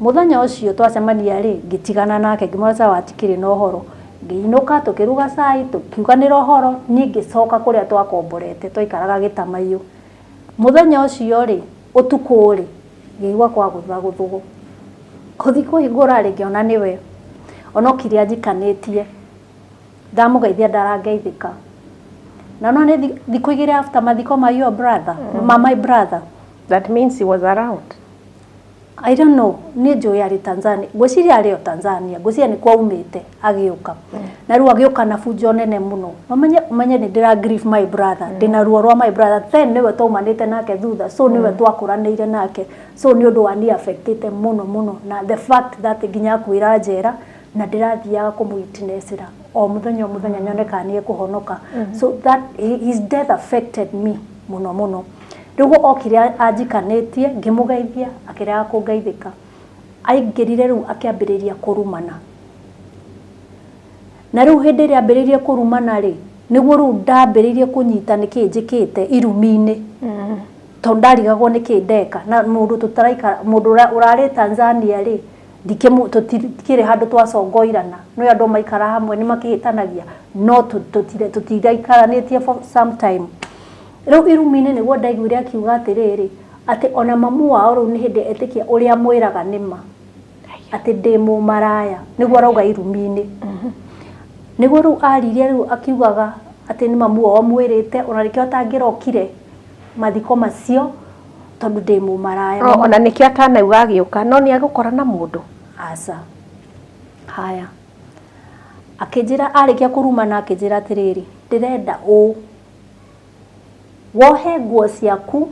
Mũthenya ũcio twacemania rĩ, ngĩtigana nake, ngĩmwĩra sawa, hatikĩrĩ na ũhoro. Ngĩinũka, tũkĩruga cai, tũkiuganĩra ũhoro, niĩ ngĩcoka kũrĩa twakomborete, twaikaraga Gĩtamaiyũ. Mũthenya ũcio rĩ, ũtukũ rĩ, ngĩigua kwagũthagũthwo. Gũthiĩ kũhingũra rĩ, ngĩona nĩwe. Ona okire anjikanĩtie. Ndamũgeithia ndarangeithĩka. Na no nĩ thikũ 2 after mathiko ma your brother, ma my brother. That means he was around. I don't know, niĩ njũĩ arĩ Tanzania, ngwĩciria arĩ o Tanzania, ngwĩciria nĩ kwaumĩte agĩũka. Na rĩu agĩũka na bunjo nene mũno. Ũmenye ũmenye nĩ ndĩra grieve my brother, ndĩna ruo rwa my brother, then nĩwe twaumanĩte nake thutha, so nĩwe twakũranĩire nake, so nĩ ũndũ wa ni affectĩte mũno mũno, na the fact that nginya akuĩra njera na ndĩrathiaga kũmũ-witnessĩra o mũthenya o mũthenya nyone kana nĩ ekũhonoka. So that his death affected me mũno mũno. Rĩu okire anjikanĩtie, ngĩmũgeithia, akĩrega kũngeithĩka. Aingĩrire rĩu akĩambĩrĩria kũrumana. Na rĩu hĩndĩ ĩrĩa ambĩrĩirie kũrumana rĩ, nĩguo rĩu ndambĩrĩirie kũnyita nĩkĩ njĩkĩte irumi-inĩ. Tondũ ndarigagwo nĩkĩ ndeka. Na mũndũ tũtaraikara, mũndũ ũrarĩ Tanzania rĩ, tũtikĩrĩ handũ twacongoirana. Nĩ andũ maikara hamwe nĩ makĩhĩtanagia, no tũtiraikaranĩtie for some time. Rĩu irumi-inĩ nĩguo ndaiguire akiuga atĩrĩrĩ, atĩ ona mamu wao rĩu nĩ hĩndĩ etĩkia ũrĩa mwĩraga nĩ ma. Atĩ ndĩ mũmaraya. Nĩguo arauga irumi-inĩ. Nĩguo rĩu aririe rĩu akiugaga atĩ nĩ mamu wao mwĩrĩte ona nĩkĩo atangĩrokire mathiko macio tondũ ndĩ mũmaraya. Ona nĩkĩo atanauga agĩũka, no nĩ agũkora na mũndũ. Aca. Haya. Akĩnjĩra arĩkia kũrumana akĩnjĩra atĩrĩrĩ, ndĩrenda ũũ. Wohe nguo ciaku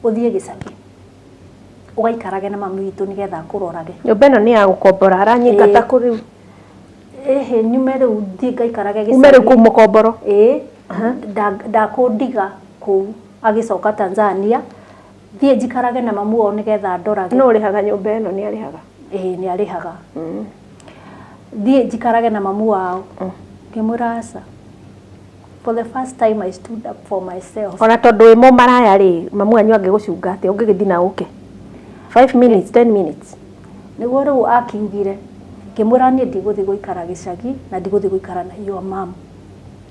ũthiĩ gĩcagi. Ũgaikarage na mami witũ nĩgetha akũrorage. Nyũmba ĩno nĩ ya gũkombora, aranyingata kũ rĩu? Ĩhĩ, nyume rĩu thiĩ ngaikarage gĩcagi. Ume rĩu kũu mũkomboro. Ĩĩ, ndakũndiga kũu agĩcoka Tanzania, thiĩ njikarage na mamu wao nĩgetha andorage. No ũrĩhaga nyũmba ĩno, nĩ arĩhaga? Ĩĩ, nĩ arĩhaga. Thiĩ njikarage na mamu wao. Ngĩmwĩra aca. For the first time I stood up for myself. Ona tondũ wĩ mũmaraya rĩ, mamu wanyu angĩgũcunga atĩa ũngĩgĩthiĩ na ũke? 5 minutes, 10 minutes. Nĩguo rĩu akiugire, ngĩmwĩra niĩ ndigũthiĩ gũikara gĩcagi na ndigũthiĩ gũikara na your mom.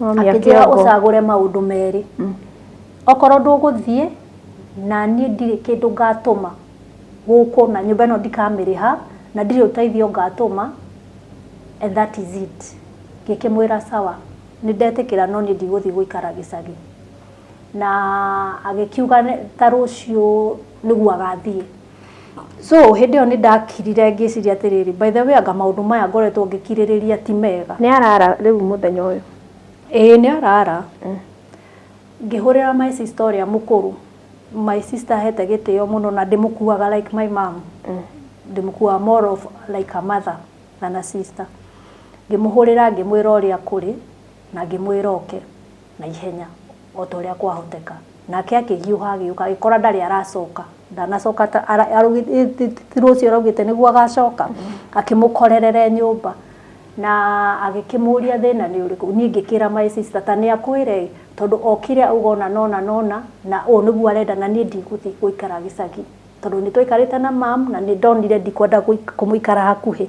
Akĩnjĩra ũcagũre maũndũ merĩ. Okorwo ndũgũthiĩ, na niĩ ndirĩ kĩndũ ngatũma gũkũ na nyũmba ĩno ndikamĩrĩha na ndirĩ ũteithio ngatũma, and that is it. Ngĩkĩmwĩra sawa, nĩ ndetĩkĩra no niĩ ndigũthiĩ gũikara gĩcagi. Na agĩkiuga ta rũciũ nĩguo agathiĩ. So hĩndĩ ĩyo nĩ ndakirire ngĩciria atĩrĩrĩ, by the way anga maũndũ maya ngoretwo ngĩkirĩrĩria ti mega. Nĩ arara rĩu mũthenya ũyũ? Ĩĩ nĩ arara. Ngĩhũrĩra my sister ũrĩa mũkũrũ. My sister ahete gĩtĩo mũno na ndĩmũkuaga like my mom. Ndĩmũkuaga more of like a mother than a sister. Ngĩmũhũrĩra ngĩmwĩra ũrĩa kũrĩ na ngĩmwĩra oke na ihenya o ta ũrĩa kwahoteka. Nake akĩhiũha agĩũka agĩkora ndarĩ aracoka. Ndanacoka ta ti rũciũ araugĩte nĩguo agacoka. Akĩmũkorerere nyũmba na agĩkĩmũria thĩna nĩ ũrĩkũ. Niĩ ngĩkĩra my sister ta nĩ akwĩre tondũ okire auga ũna na ũna na ũna na ũũ nĩguo arenda na niĩ ndigũthiĩ gũikara gĩcagi. Tondũ nĩ twaikarĩte na mam na nĩ ndonire ndikwenda kũmũikara hakuhĩ.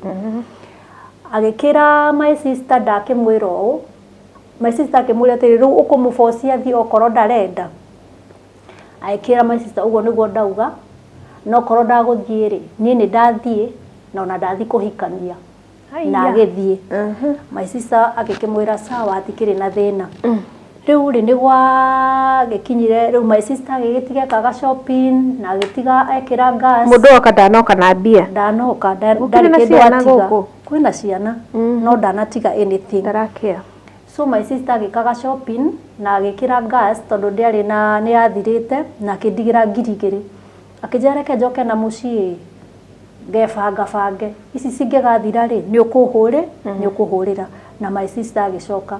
Agĩkĩra my sister ndakĩmwĩra ũũ. My sister akĩmũria atĩrĩ, rĩu ũkũmũbocia athiĩ okorwo ndarenda? Agĩkĩra my sister ũguo nĩguo ndauga, no okorwo ndagũthiĩ rĩ, niĩ nĩ ndathiĩ na ona ndathiĩ kũhikania. Na agĩthiĩ. My sister agĩkĩmwĩra sawa hatikĩrĩ na thĩna. Rĩu rĩ nĩ gwagĩkinyire rĩu my sister agĩgĩtiga ekaga shopping na agĩtiga ekĩra gas. Mũndũ oka ndanoka na mbia. Ndanoka, ndarĩ kĩndũ atiga. Kwĩna ciana no ndanatiga anything. Ndarakĩa. So my sister agĩkaga shopping na agĩkĩra gas tondũ ndĩarĩ na nĩ yathirĩte na akĩndigĩra 2,000. Akĩnjĩra reke njoke na mũciĩ ngebanga bange. Ici cingĩgathira rĩ, nĩ ũkũhũrĩ, nĩ ũkũhũrĩra. Na my sister agĩcoka.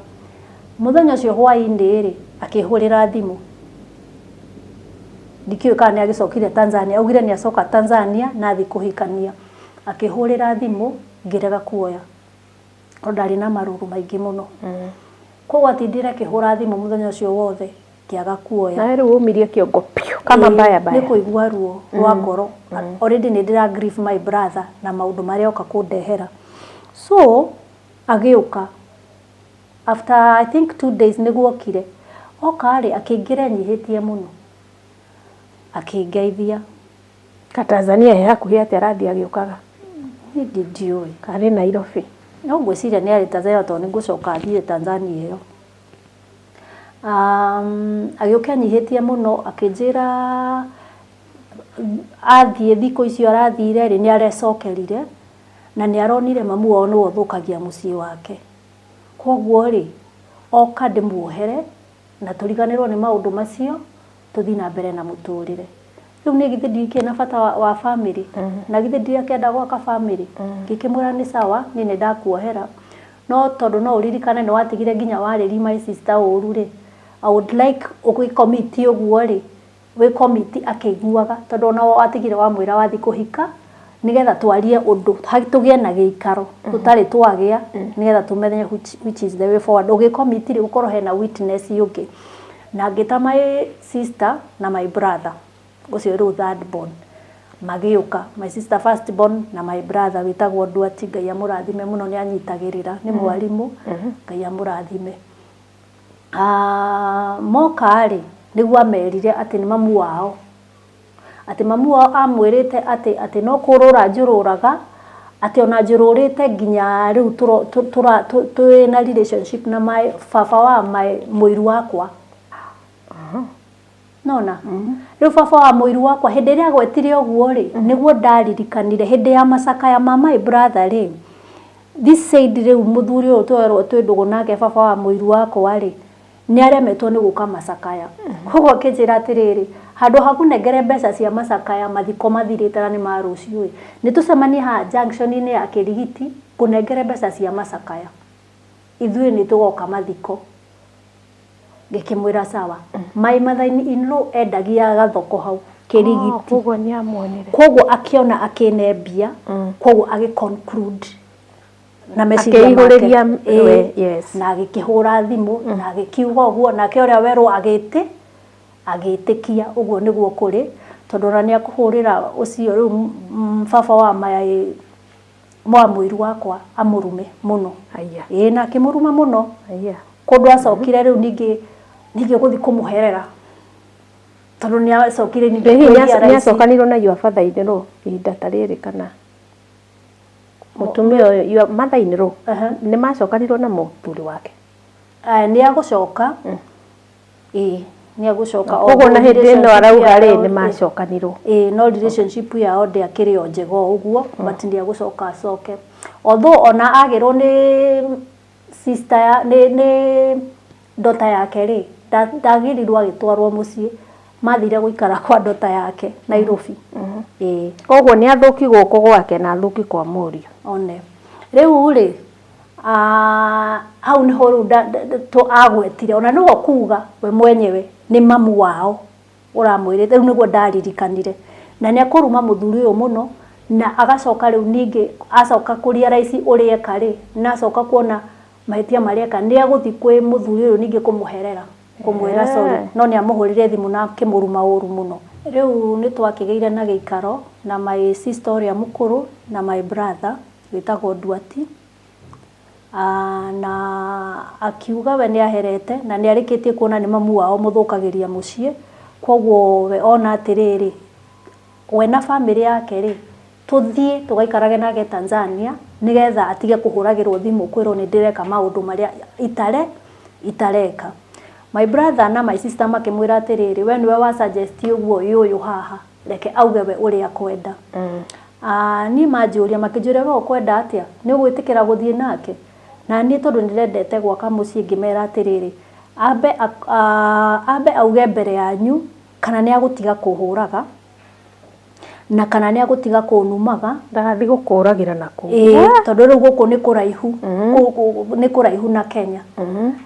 Mũthenya ũcio hwaĩ-inĩ rĩ, akĩhũrĩra thimũ. Ndikĩũĩ kana nĩ agĩcokire Tanzania. Augire nĩ acoka Tanzania na athiĩ kũhikania. Akĩhũrĩra thimũ, ngĩrega kuoya. Tondũ ndarĩ na marũrũ maingĩ mũno. Koguo atindire akĩhũra thimũ mũthenya ũcio wothe, ngĩaga kuoya. Nawe rĩu ũmirie kĩongo piũ kama mbaya mbaya. Nĩ kũigua ruo rwa ngoro. Already nĩ ndĩra grieve my brother na maũndũ marĩa oka kũndehera. So agĩũka. After I think 2 days nĩguo okire. Oka rĩ, akĩingĩra enyihĩtie mũno. Akĩngeithia. Ka Tanzania he hakuhĩ atĩa arathiĩ agĩũkaga? Niĩ ndiũĩ. Karĩ Nairobi. No ngwĩciria nĩ arĩ Tanzania tondũ nĩ ngũcoka athiĩ Tanzania ĩyo. Agĩũka enyihĩtie mũno akĩnjĩra Athiĩ thikũ icio arathire rĩ, nĩ arecokerire na nĩ aronire mamu wao nĩwe ũthũkagia mũciĩ wake. Koguo rĩ, oka ndĩmuohere na tũriganĩrwo nĩ maũndũ macio, tũthiĩ na mbere na mũtũrĩre. Rĩu niĩ githĩ ndikĩrĩ na bata wa family? Na githĩ ndirakĩenda gwaka family? Ngĩkĩmwĩra nĩ sawa, niĩ nĩ ndakuohera, no tondũ no ũririkane nĩ watigire nginya warĩria my sister ũru rĩ, I would like ũgĩcommit ũguo rĩ, wĩ commit akĩiguaga, tondũ ona watigire wamwĩra wathiĩ kũhika nĩgetha twarie ũndũ, tũgĩe na gĩikaro tũtarĩ twagĩa, nĩgetha tũmenye which is the way forward. Ũgĩcommit rĩ, gũkorwo hena witness ũngĩ. Na ngĩta my sister na my brother ũcio rĩu third born magĩũka, my sister first born na my brother wĩtagwo Nduati. Ngai amũrathime mũno, nĩ anyitagĩrĩra, nĩ mwarimũ, Ngai amũrathime. Moka rĩ, nĩguo amerire atĩ nĩ mamu wao, atĩ mamu wao amwĩrĩte atĩ no kũrũra njũrũraga, atĩ ona njũrũrĩte nginya rĩu twĩna relationship na my baba wa my mũiru wakwa. Nona rĩu baba wa mũiru wakwa, hĩndĩ ĩrĩa agwetire ũguo rĩ, nĩguo ndaririkanire hĩndĩ ya macakaya ma my brother rĩ, this said rĩu mũthuri ũyũ twerwo twĩ ndũgũ nake, baba wa mũiru wakwa rĩ, nĩ aremetwo nĩ gũka macakaya. Koguo akĩnjĩra atĩrĩrĩ, handũ ha kũnengere mbeca cia macakaya, mathiko mathirĩte na nĩ ma rũciũ ĩ, nĩ tũcemanie haha junction-inĩ ya Kĩrigiti, ngũnengere mbeca cia macakaya, ithuĩ nĩ tũgoka mathiko. Ngĩkĩmwĩra sawa. My mother in law endagia gathoko hau Kĩrigiti. Koguo nĩ amuonire. Koguo akĩona akĩne mbia, koguo agĩ conclude na meciria make. Akĩihũrĩria we, yes. Na agĩkĩhũra thimũ na agĩkiuga ũguo, nake ũrĩa werwo agĩtĩkia ũguo nĩguo kũrĩ, tondũ ona nĩ akũhũrĩra ũcio rĩu baba wa my wa mũiru wakwa amũrume mũno. Aya. Ĩĩ, na akĩmũruma mũno. Aya. Kũndũ acokire rĩu ningĩ gũthiĩ kũmũherera, tondũ nĩ acokire ningĩ Hihi kũ-realize- nĩ acokanirwo na your father in law ihinda ta rĩrĩ, kana mũtumia ũyũ, your mother in law, nĩ macokanirwo na mũthuri wake? Aya, nĩ agũcoka, ĩĩ, nĩ agũcoka. Koguo na hĩndĩ ĩno arauga rĩ, nĩ macokanirwo? Ĩĩ, no relationship yao ndĩakĩrĩ o njega o ũguo, but nĩ agũcoka acoke, although ona agĩrwo nĩ sister ya nĩ daughter yake rĩ, ndagĩrirwo agĩtwarwo mũciĩ, mathire gũikara kwa daughter yake Nairobi, ĩĩ. Koguo nĩ athũki gũkũ gwake na athũki kwa mũriũ. One rĩu rĩ, hau nĩho rĩu agwetire ona nĩwe kuga we mwenyewe nĩ mamu wao ũramwĩrĩte. Rĩu nĩguo ndaririkanire na nĩ akũruma mũthuri ũyũ mũno, na agacoka rĩu ningĩ acoka kũ-realize ũrĩa eka rĩ, na acoka kuona mahĩtia marĩa eka, nĩ agũthiĩ kwĩ mũthuri ũyũ ningĩ kũmũherera, kũmwĩra sorry, no nĩ amũhũrĩre thimũ na akĩmũruma ũru mũno. Rĩu nĩ twakĩgĩire na gĩikaro na my sister ũrĩa mũkũrũ na my brother wĩtagwo Nduati. Na akiuga we nĩ aherete na nĩ arĩkĩtie kuona nĩ mamu wao mũthũkagĩria mũciĩ, koguo we ona atĩrĩrĩ, we na bamĩrĩ yake rĩ, tũthiĩ tũgaikarage nake Tanzania, nĩgetha atige kũhũragĩrwo thimũ kwĩrwo nĩ ndĩreka maũndũ marĩa itareka. My brother na my sister makĩmwĩra atĩrĩrĩ, we nĩwe wa suggest ũguo, ĩ ũyũ haha, reke auge we ũrĩa akwenda. Niĩ manjũria, makĩnjũria, we ũkwenda atĩa, nĩ ũgwĩtĩkĩra gũthiĩ nake? Na niĩ tondũ nĩ ndendete gwaka mũciĩ, ngĩmera atĩrĩrĩ, ambe auge mbere yanyu kana nĩ agũtiga kũhũraga na kana nĩ agũtiga kũnumaga. Ndagathiĩ gũkũragĩra na kũu. Ĩĩ, tondũ rĩu gũkũ nĩ kũraihu, nĩ kũraihu na Kenya,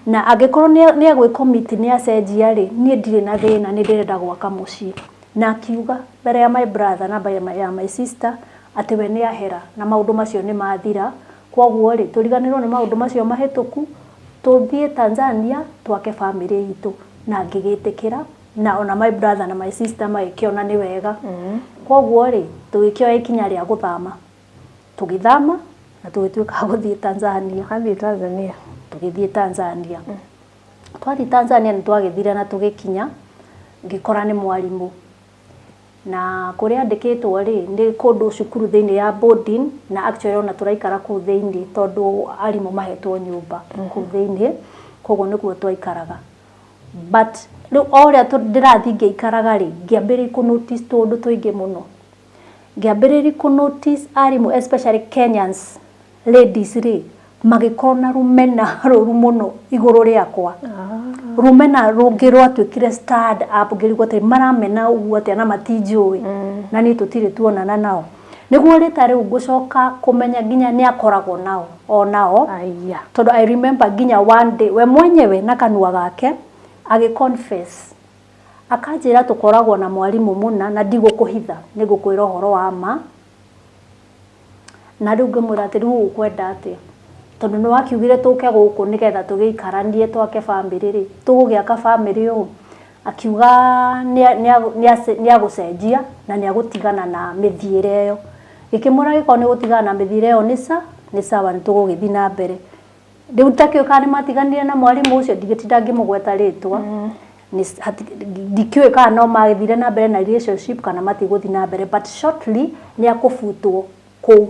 na angĩkorwo nĩ egwĩ-commit nĩ acenjia rĩ, niĩ ndirĩ na thĩna, nĩ ndĩrenda gwaka mũciĩ. Na akiuga mbere ya my brother na mbere ya my sister atĩ we nĩ ahera na maũndũ macio nĩ mathira, koguo rĩ, tũriganĩrwo nĩ maũndũ macio mahĩtũku, tũthiĩ Tanzania twake bamĩrĩ itũ. Na ngĩgĩtĩkĩra, na ona my brother na my sister magĩkĩona nĩ wega. Koguo rĩ, tũgĩkĩoya ikinya rĩa gũthama, tũgĩthama na tũgĩtuĩka a gũthiĩ Tanzania. Athiĩ Tanzania. Tũgĩthiĩ Tanzania. Twathiĩ Tanzania nĩ twagĩthire na tũgĩkinya, ngĩkora nĩ mwarimũ, na kũrĩa andĩkĩtwo rĩ, nĩ kũndũ cukuru thĩinĩ ya boarding, na actually ona tũraikara kũu thĩinĩ tondũ arimũ mahetwo nyũmba kũu thĩinĩ, koguo nĩkuo twaikaraga. But Rĩu o ũrĩa ndĩrathiĩ ngĩikaraga rĩ, ngĩambĩrĩria kũ notice tũũndũ tũingĩ mũno. Ngĩambĩrĩria kũ notice arimũ especially Kenyans ladies rĩ, magĩkorwo na rũmena rũru mũno igũrũ rĩakwa. Rũmena rũngĩ rwatuĩkire stand up, ngĩrigwo atĩrĩ, maramena ũguo atĩa na matinjũĩ, na niĩ tũtirĩ tuonana nao. Nĩguo rĩta rĩu ngũcoka kũmenya nginya nĩ akoragwo nao o nao. Aya. Tondũ I remember nginya one day we mwenyewe na kanua gake agĩ confess, akanjĩra tũkoragwo na mwarimũ mũna na ndigũkũhitha, nĩ ngũkwĩra ũhoro wa ma. Na rĩu ngĩmwĩra atĩ rĩu ũkwenda atĩa, tondũ nĩ wakiugire tũke gũkũ nĩgetha tũgĩikaranie twake bamĩrĩ rĩ, tũgũgĩaka bamĩrĩ ũũ? Akiuga nĩ agũcenjia na nĩ agũtigana na mĩthiĩre ĩyo. Ngĩkĩmwĩra angĩkorwo nĩ gũtigana na mĩthiĩre ĩyo nĩ sawa, nĩ tũgũgĩthiĩ na mbere. Rĩu ndakĩũĩ kana nĩ matiganire na mwarimũ ũcio, ndingĩtinda ngĩmũgweta rĩtwa. Ndikĩũĩ kana no magĩthire na mbere na relationship kana matigũthiĩ na mbere, but shortly nĩ akũbutwo kũu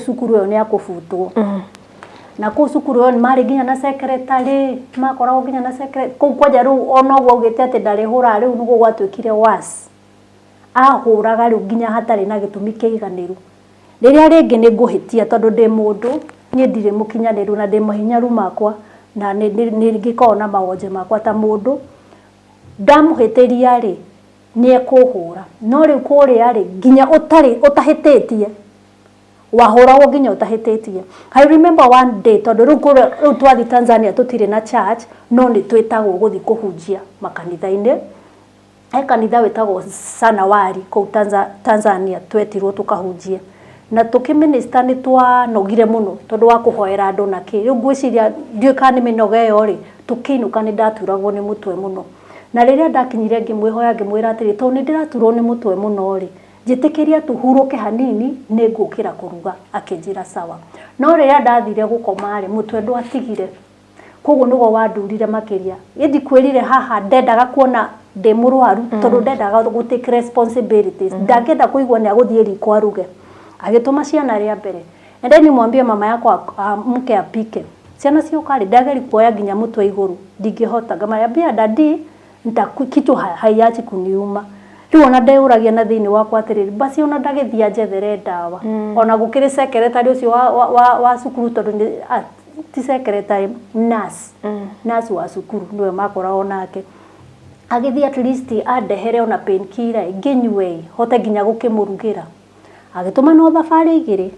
cukuru ĩyo, nĩ akũbutwo. Na kũu cukuru ĩyo marĩ nginya na secretary, makoragwo nginya na secretary kũu kwanja. Rĩu ona ũguo augĩte atĩ ndarĩhũraga, rĩu nĩguo gwatuĩkire worse. Ahũraga rĩu nginya hatarĩ na gĩtũmi kĩiganĩru. Rĩrĩa rĩngĩ nĩ ngũhĩtia, tondũ ndĩ mũndũ, niĩ ndirĩ mũkinyanĩru na ndĩ mahinyaru makwa, na nĩ ngĩkoragwo na mawonje makwa ta mũndũ. Ndamũhĩtĩria rĩ, nĩ ekũhũra. No rĩu kũrĩa rĩ, nginya ũtarĩ ũtahĩtĩtie wahũragwo, nginya ũtahĩtĩtie. I remember one day, tondũ rĩu kũrĩa rĩu twathiĩ Tanzania tũtirĩ na church, no nĩ twĩtagwo gũthiĩ kũhunjia makanitha-inĩ. He kanitha wĩtagwo Sanawari kũu Tanzania, twetirwo tũkahunjie na tũkĩminista. Nĩ twanogire mũno tondũ wa kũhoera andũ na kĩ. Rĩu ngwĩciria ndiũĩ kana nĩ mĩnoga ĩyo rĩ, tũkĩinũka nĩ ndaturagwo nĩ mũtwe mũno. Na rĩrĩa ndakinyire ngĩmwĩhoya, ngĩmwĩra atĩrĩ, tondũ nĩ ndĩraturwo nĩ mũtwe mũno rĩ, njĩtĩkĩria tũhurũke hanini, nĩ ngũkĩra kũruga. Akĩnjĩra sawa. No rĩrĩa ndathire gũkoma rĩ, mũtwe ndwatigire, koguo nĩguo wandurire makĩria. Ĩndi kwĩrire haha ndendaga kuona ndĩ mũrwaru, tondũ ndendaga gũ take responsibilities, ndangĩenda kũigua nĩ agũthiĩ riko aruge. Agĩtũma ciana rĩa mbere, and then nimwambie mama yako amke apike. Ciana cioka rĩ, ndageri kuoya nginya mũtwe igũrũ, ndingĩhota. Ngamwambia, "Daddy, kitu haiachi kuniuma." Rĩu ona ndeyũragia na thĩinĩ wakwa atĩrĩrĩ, basi ona ndagĩthiĩ anjethere ndawa. Ona gũkĩrĩ secretary ũcio wa cukuru, tondũ nĩ ti secretary, nurse wa cukuru nĩwe makoragwo nake, agĩthiĩ at least andehere ona painkiller ngĩnyue, hote nginya gũkĩmũrugĩra. Agĩtũma no thabarĩ igĩrĩ.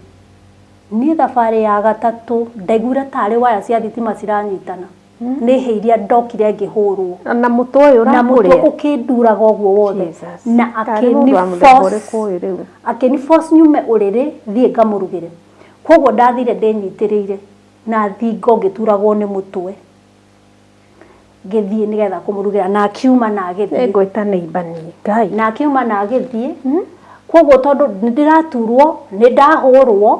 Niĩ thabarĩ ya gatatũ ndaiguire tarĩ waya cia thitima ciranyitana, nĩ hĩ iria ndokire ngĩhũrwo. Na mũtwe ũyũ Na mũtwe ũrakũrĩa. Ũkĩnduraga ũguo wothe. Jesus. Na Tarĩ mũndũ wa mũthemba ũrĩkũ ũyũ rĩu? Akĩni force nyume ũrĩrĩ thiĩ ngamũrugĩre. Koguo ndathire ndĩnyitĩrĩire na thingo, ngĩturagwo nĩ mũtwe, ngĩthiĩ nĩgetha kũmũrugĩra, na akiuma na agĩthiĩ. Nĩngwĩta neighbor niĩ Ngai. Na akiuma na agĩthiĩ. Koguo tondũ nĩ ndĩraturwo, nĩ ndahũrwo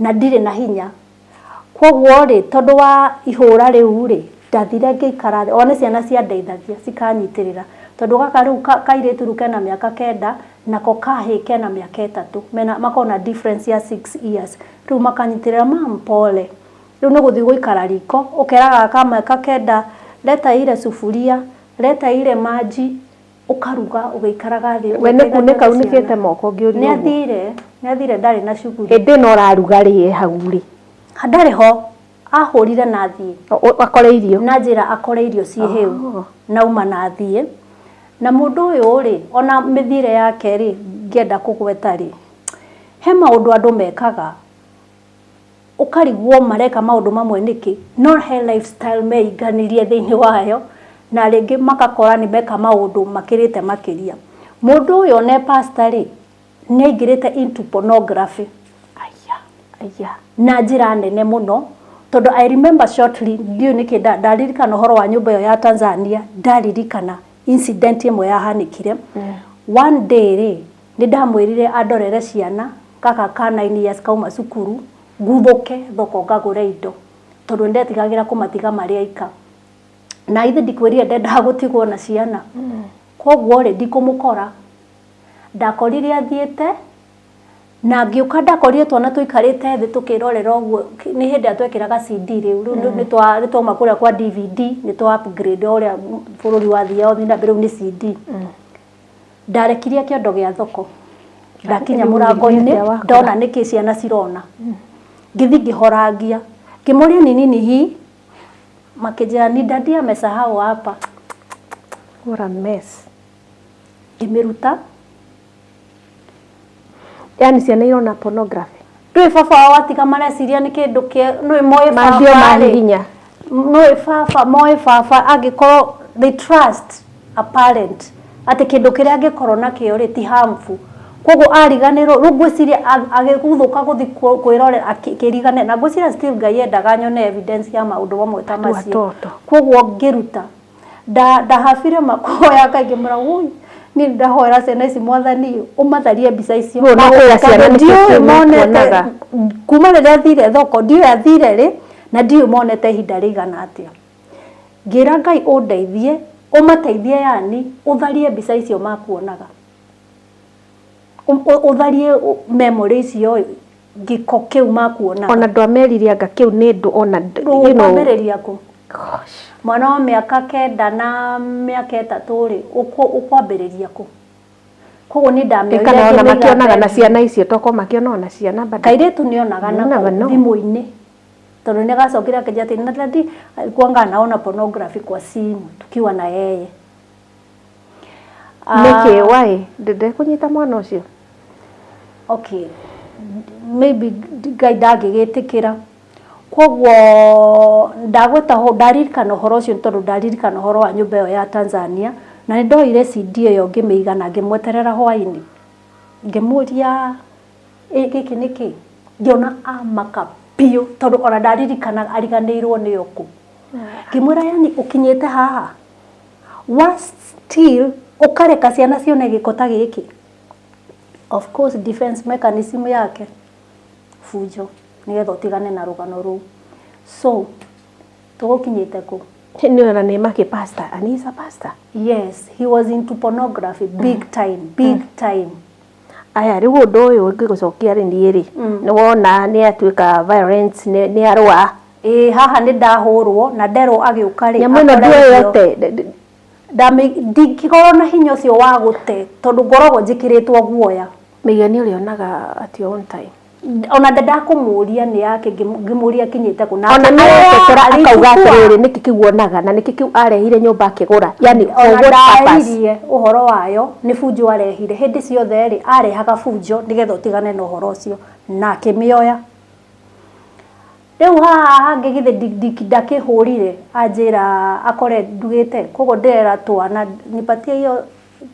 na ndirĩ na hinya, koguo rĩ, tondũ wa ihũra rĩu rĩ, ndathire ngĩikara thĩ. O nĩ ciana ciandeithagia, cikanyitĩrĩra, tondũ gaka rĩu kairĩtu rĩu kena mĩaka 9, nako kahĩ kena mĩaka 3, mena makoragwo na difference ya 6 years. Rĩu makanyitĩrĩra, "Mam, pole." Rĩu nĩ gũthiĩ gũikara riko, ũkera gaka ka mĩaka 9, "Leta ile sufuria, leta ile maji," ũkaruga ũgĩikaraga thĩ. We nĩ kunĩka ũgĩteithagia unĩkĩte ciana. moko ngĩũria Nĩ ũguo. athire, nĩ athire, ndarĩ na shughuli. Hĩndĩ ĩno ũraruga rĩ, hau rĩ? Ndarĩ ho, ahũrire na athiĩ. Akore irio. Na njĩra akore irio ciĩ hĩu. Nauma na athiĩ. Na mũndũ ũyũ rĩ, ona mĩthiĩre yake rĩ, ngĩenda kũgweta rĩ, he maũndũ andũ mekaga ũkarigwo mareka maũndũ mamwe nĩkĩ, no he lifestyle meinganirie thĩinĩ wayo, na rĩngĩ makakora nĩ meka maũndũ makĩrĩte makĩria. Mũndũ ũyũ one pastor rĩ, nĩ aingĩrĩte into pornography. Aya aya. Na njĩra nene mũno, tondũ I remember shortly, ndiũĩ nĩkĩ ndaririkana ũhoro wa nyũmba ĩyo ya Tanzania, ndaririkana incident ĩmwe yahanĩkire. One day rĩ, nĩ ndamwĩrire andorere ciana, gaka ka 9 years kauma cukuru, nguthũke thoko ngagũre indo, tondũ nĩ ndetigagĩra kũmatiga marĩ aika. Na ithe ndikwĩrire ndendaga gũtigwo na ciana. Koguo rĩ, ndikũmũkora, ndakorire athiĩte. Na ngĩũka ndakorire twana tũikarĩte thĩ tũkĩrorera ũguo. Nĩ hĩndĩ ĩrĩa twekĩraga CD. Rĩu nĩ twauma kũrĩa kwa DVD, nĩ twa upgrade o ũrĩa bũrũri wathiaga ũthiĩ na mbere. Rĩu nĩ CD. Ndarekirie kĩondo gĩa thoko, ndakinya Rĩu mũrango-inĩ, ũrĩa wakora. Ndona nĩkĩ ciana cirona, ngĩthiĩ ngĩhorangia, ngĩmoria ni nini hii, makĩnjĩra ni daddy amesahau hapa. What a mess. Ngĩmĩruta. Yani ciana irona pornography. Ndũĩ baba wao atiga mareciria nĩ kĩndũ kĩa nũĩ moĩ. Mambio Baba rĩ, mahihinya. Nũĩ baba moĩ baba angĩkorwo they trust a parent atĩ kĩndũ kĩrĩa angĩkorwo nakĩo rĩ ti harmful, koguo ariganĩrwo. Rĩu ngwĩciria agĩguthũka gũthiĩ kwĩrorera akĩriganĩra, na ngwĩciria still Ngai endaga nyone evidence ya maũndũ mamwe ta macio. Watoto. Koguo ngĩruta ndahabire makoya Ngai, ngĩmwĩra, "Woi, niĩ ndahoera ciana ici, Mwathani ũmatharie mbica icio." Rĩu ona kwĩra ciana Tondũ nĩkĩo ndiũĩ kĩu monete mekuonaga. Kuma rĩrĩa athire thoko, ndiũĩ athire rĩ na ndiũĩ monete ihinda rĩigana atĩa. Ngĩra Ngai ũndeithie, ũmateithie, yani ũtharie mbica icio makuonaga, ũtharie memory icio, gĩko kĩu makuonaga. Ona ndwamerire anga kĩu nĩ ndũ ona you know. Ũkwambĩrĩria kũ? Gosh. Mwana wa mĩaka 9 na mĩaka 3 rĩ, ũkwambĩrĩria kũ? Koguo nĩ ndamĩoire, Kana ona ngĩmĩiga makĩonaga na bedroom. Ciana icio toko makĩonaga na ciana bado. Kairĩtu nĩonaga You nako never know. thimũ-inĩ, tondũ nĩ gacokire akĩnjĩra atĩ na daddy alikuwanga anaona pornography kwa simu tukiwa na yeye. Nĩkĩ, why ndekũnyita mwana ũcio? Okay, maybe Ngai ndangĩgĩtĩkĩra. Koguo ndagwĩta ho ndaririkana ũhoro ũcio, nĩ tondũ ndaririkana ũhoro wa nyũmba ĩyo ya Tanzania, na nĩ ndoire CD ĩyo ngĩmĩiga na ngĩmweterera hwainĩ, ngĩmũria, "Ĩ, gĩkĩ nĩ kĩ?" Ngĩona amaka biũ, tondũ ona ndaririkana ariganĩirwo nĩyo kũ. Ngĩmwĩra, "Yani ũkinyĩte haha wa still ũkareka ciana cione gĩko ta gĩkĩ?" Of course, defense mechanism yake fujo, nĩgetha ũtigane na rũgano rũu. So tũgũkinyĩte kũ? Nĩ ona nĩ makĩ pastor, and he's a pastor. Yes, he was into pornography big time, big time. Aya, rĩu ũndũ ũyũ ngĩgũcokia rĩ, niĩ rĩ, nĩ wona nĩ atuĩka violence, nĩ arũa. Ĩĩ, haha nĩ ndahũrwo na nderwo agĩũka rĩ, Nyamũ ĩno akora irio. nduoyote. Ndingĩkorwo na hinya ũcio wa gũte, tondũ ngoragwo njĩkĩrĩtwo guoya. Mĩiga nĩ ũrĩonaga at your own time. Ona ndakũmũria nĩ yake, ngĩmũria akinyĩte kũ. Ona nĩ etetera akauga atĩrĩrĩ, nĩkĩ kĩu onaga na nĩkĩ kĩu arehire nyũmba akĩgũra, yani for Ona what purpose? ndaririe ũhoro wayo, nĩ bunjo arehire. Hĩndĩ ciothe rĩ arehaga bunjo nĩgetha ũtigane na ũhoro ũcio, na akĩmĩoya. Rĩu haha hangĩ githĩ ndakĩhũrire, anjĩra akore ndugĩte, koguo ndĩrera twana, "Nipatie hiyo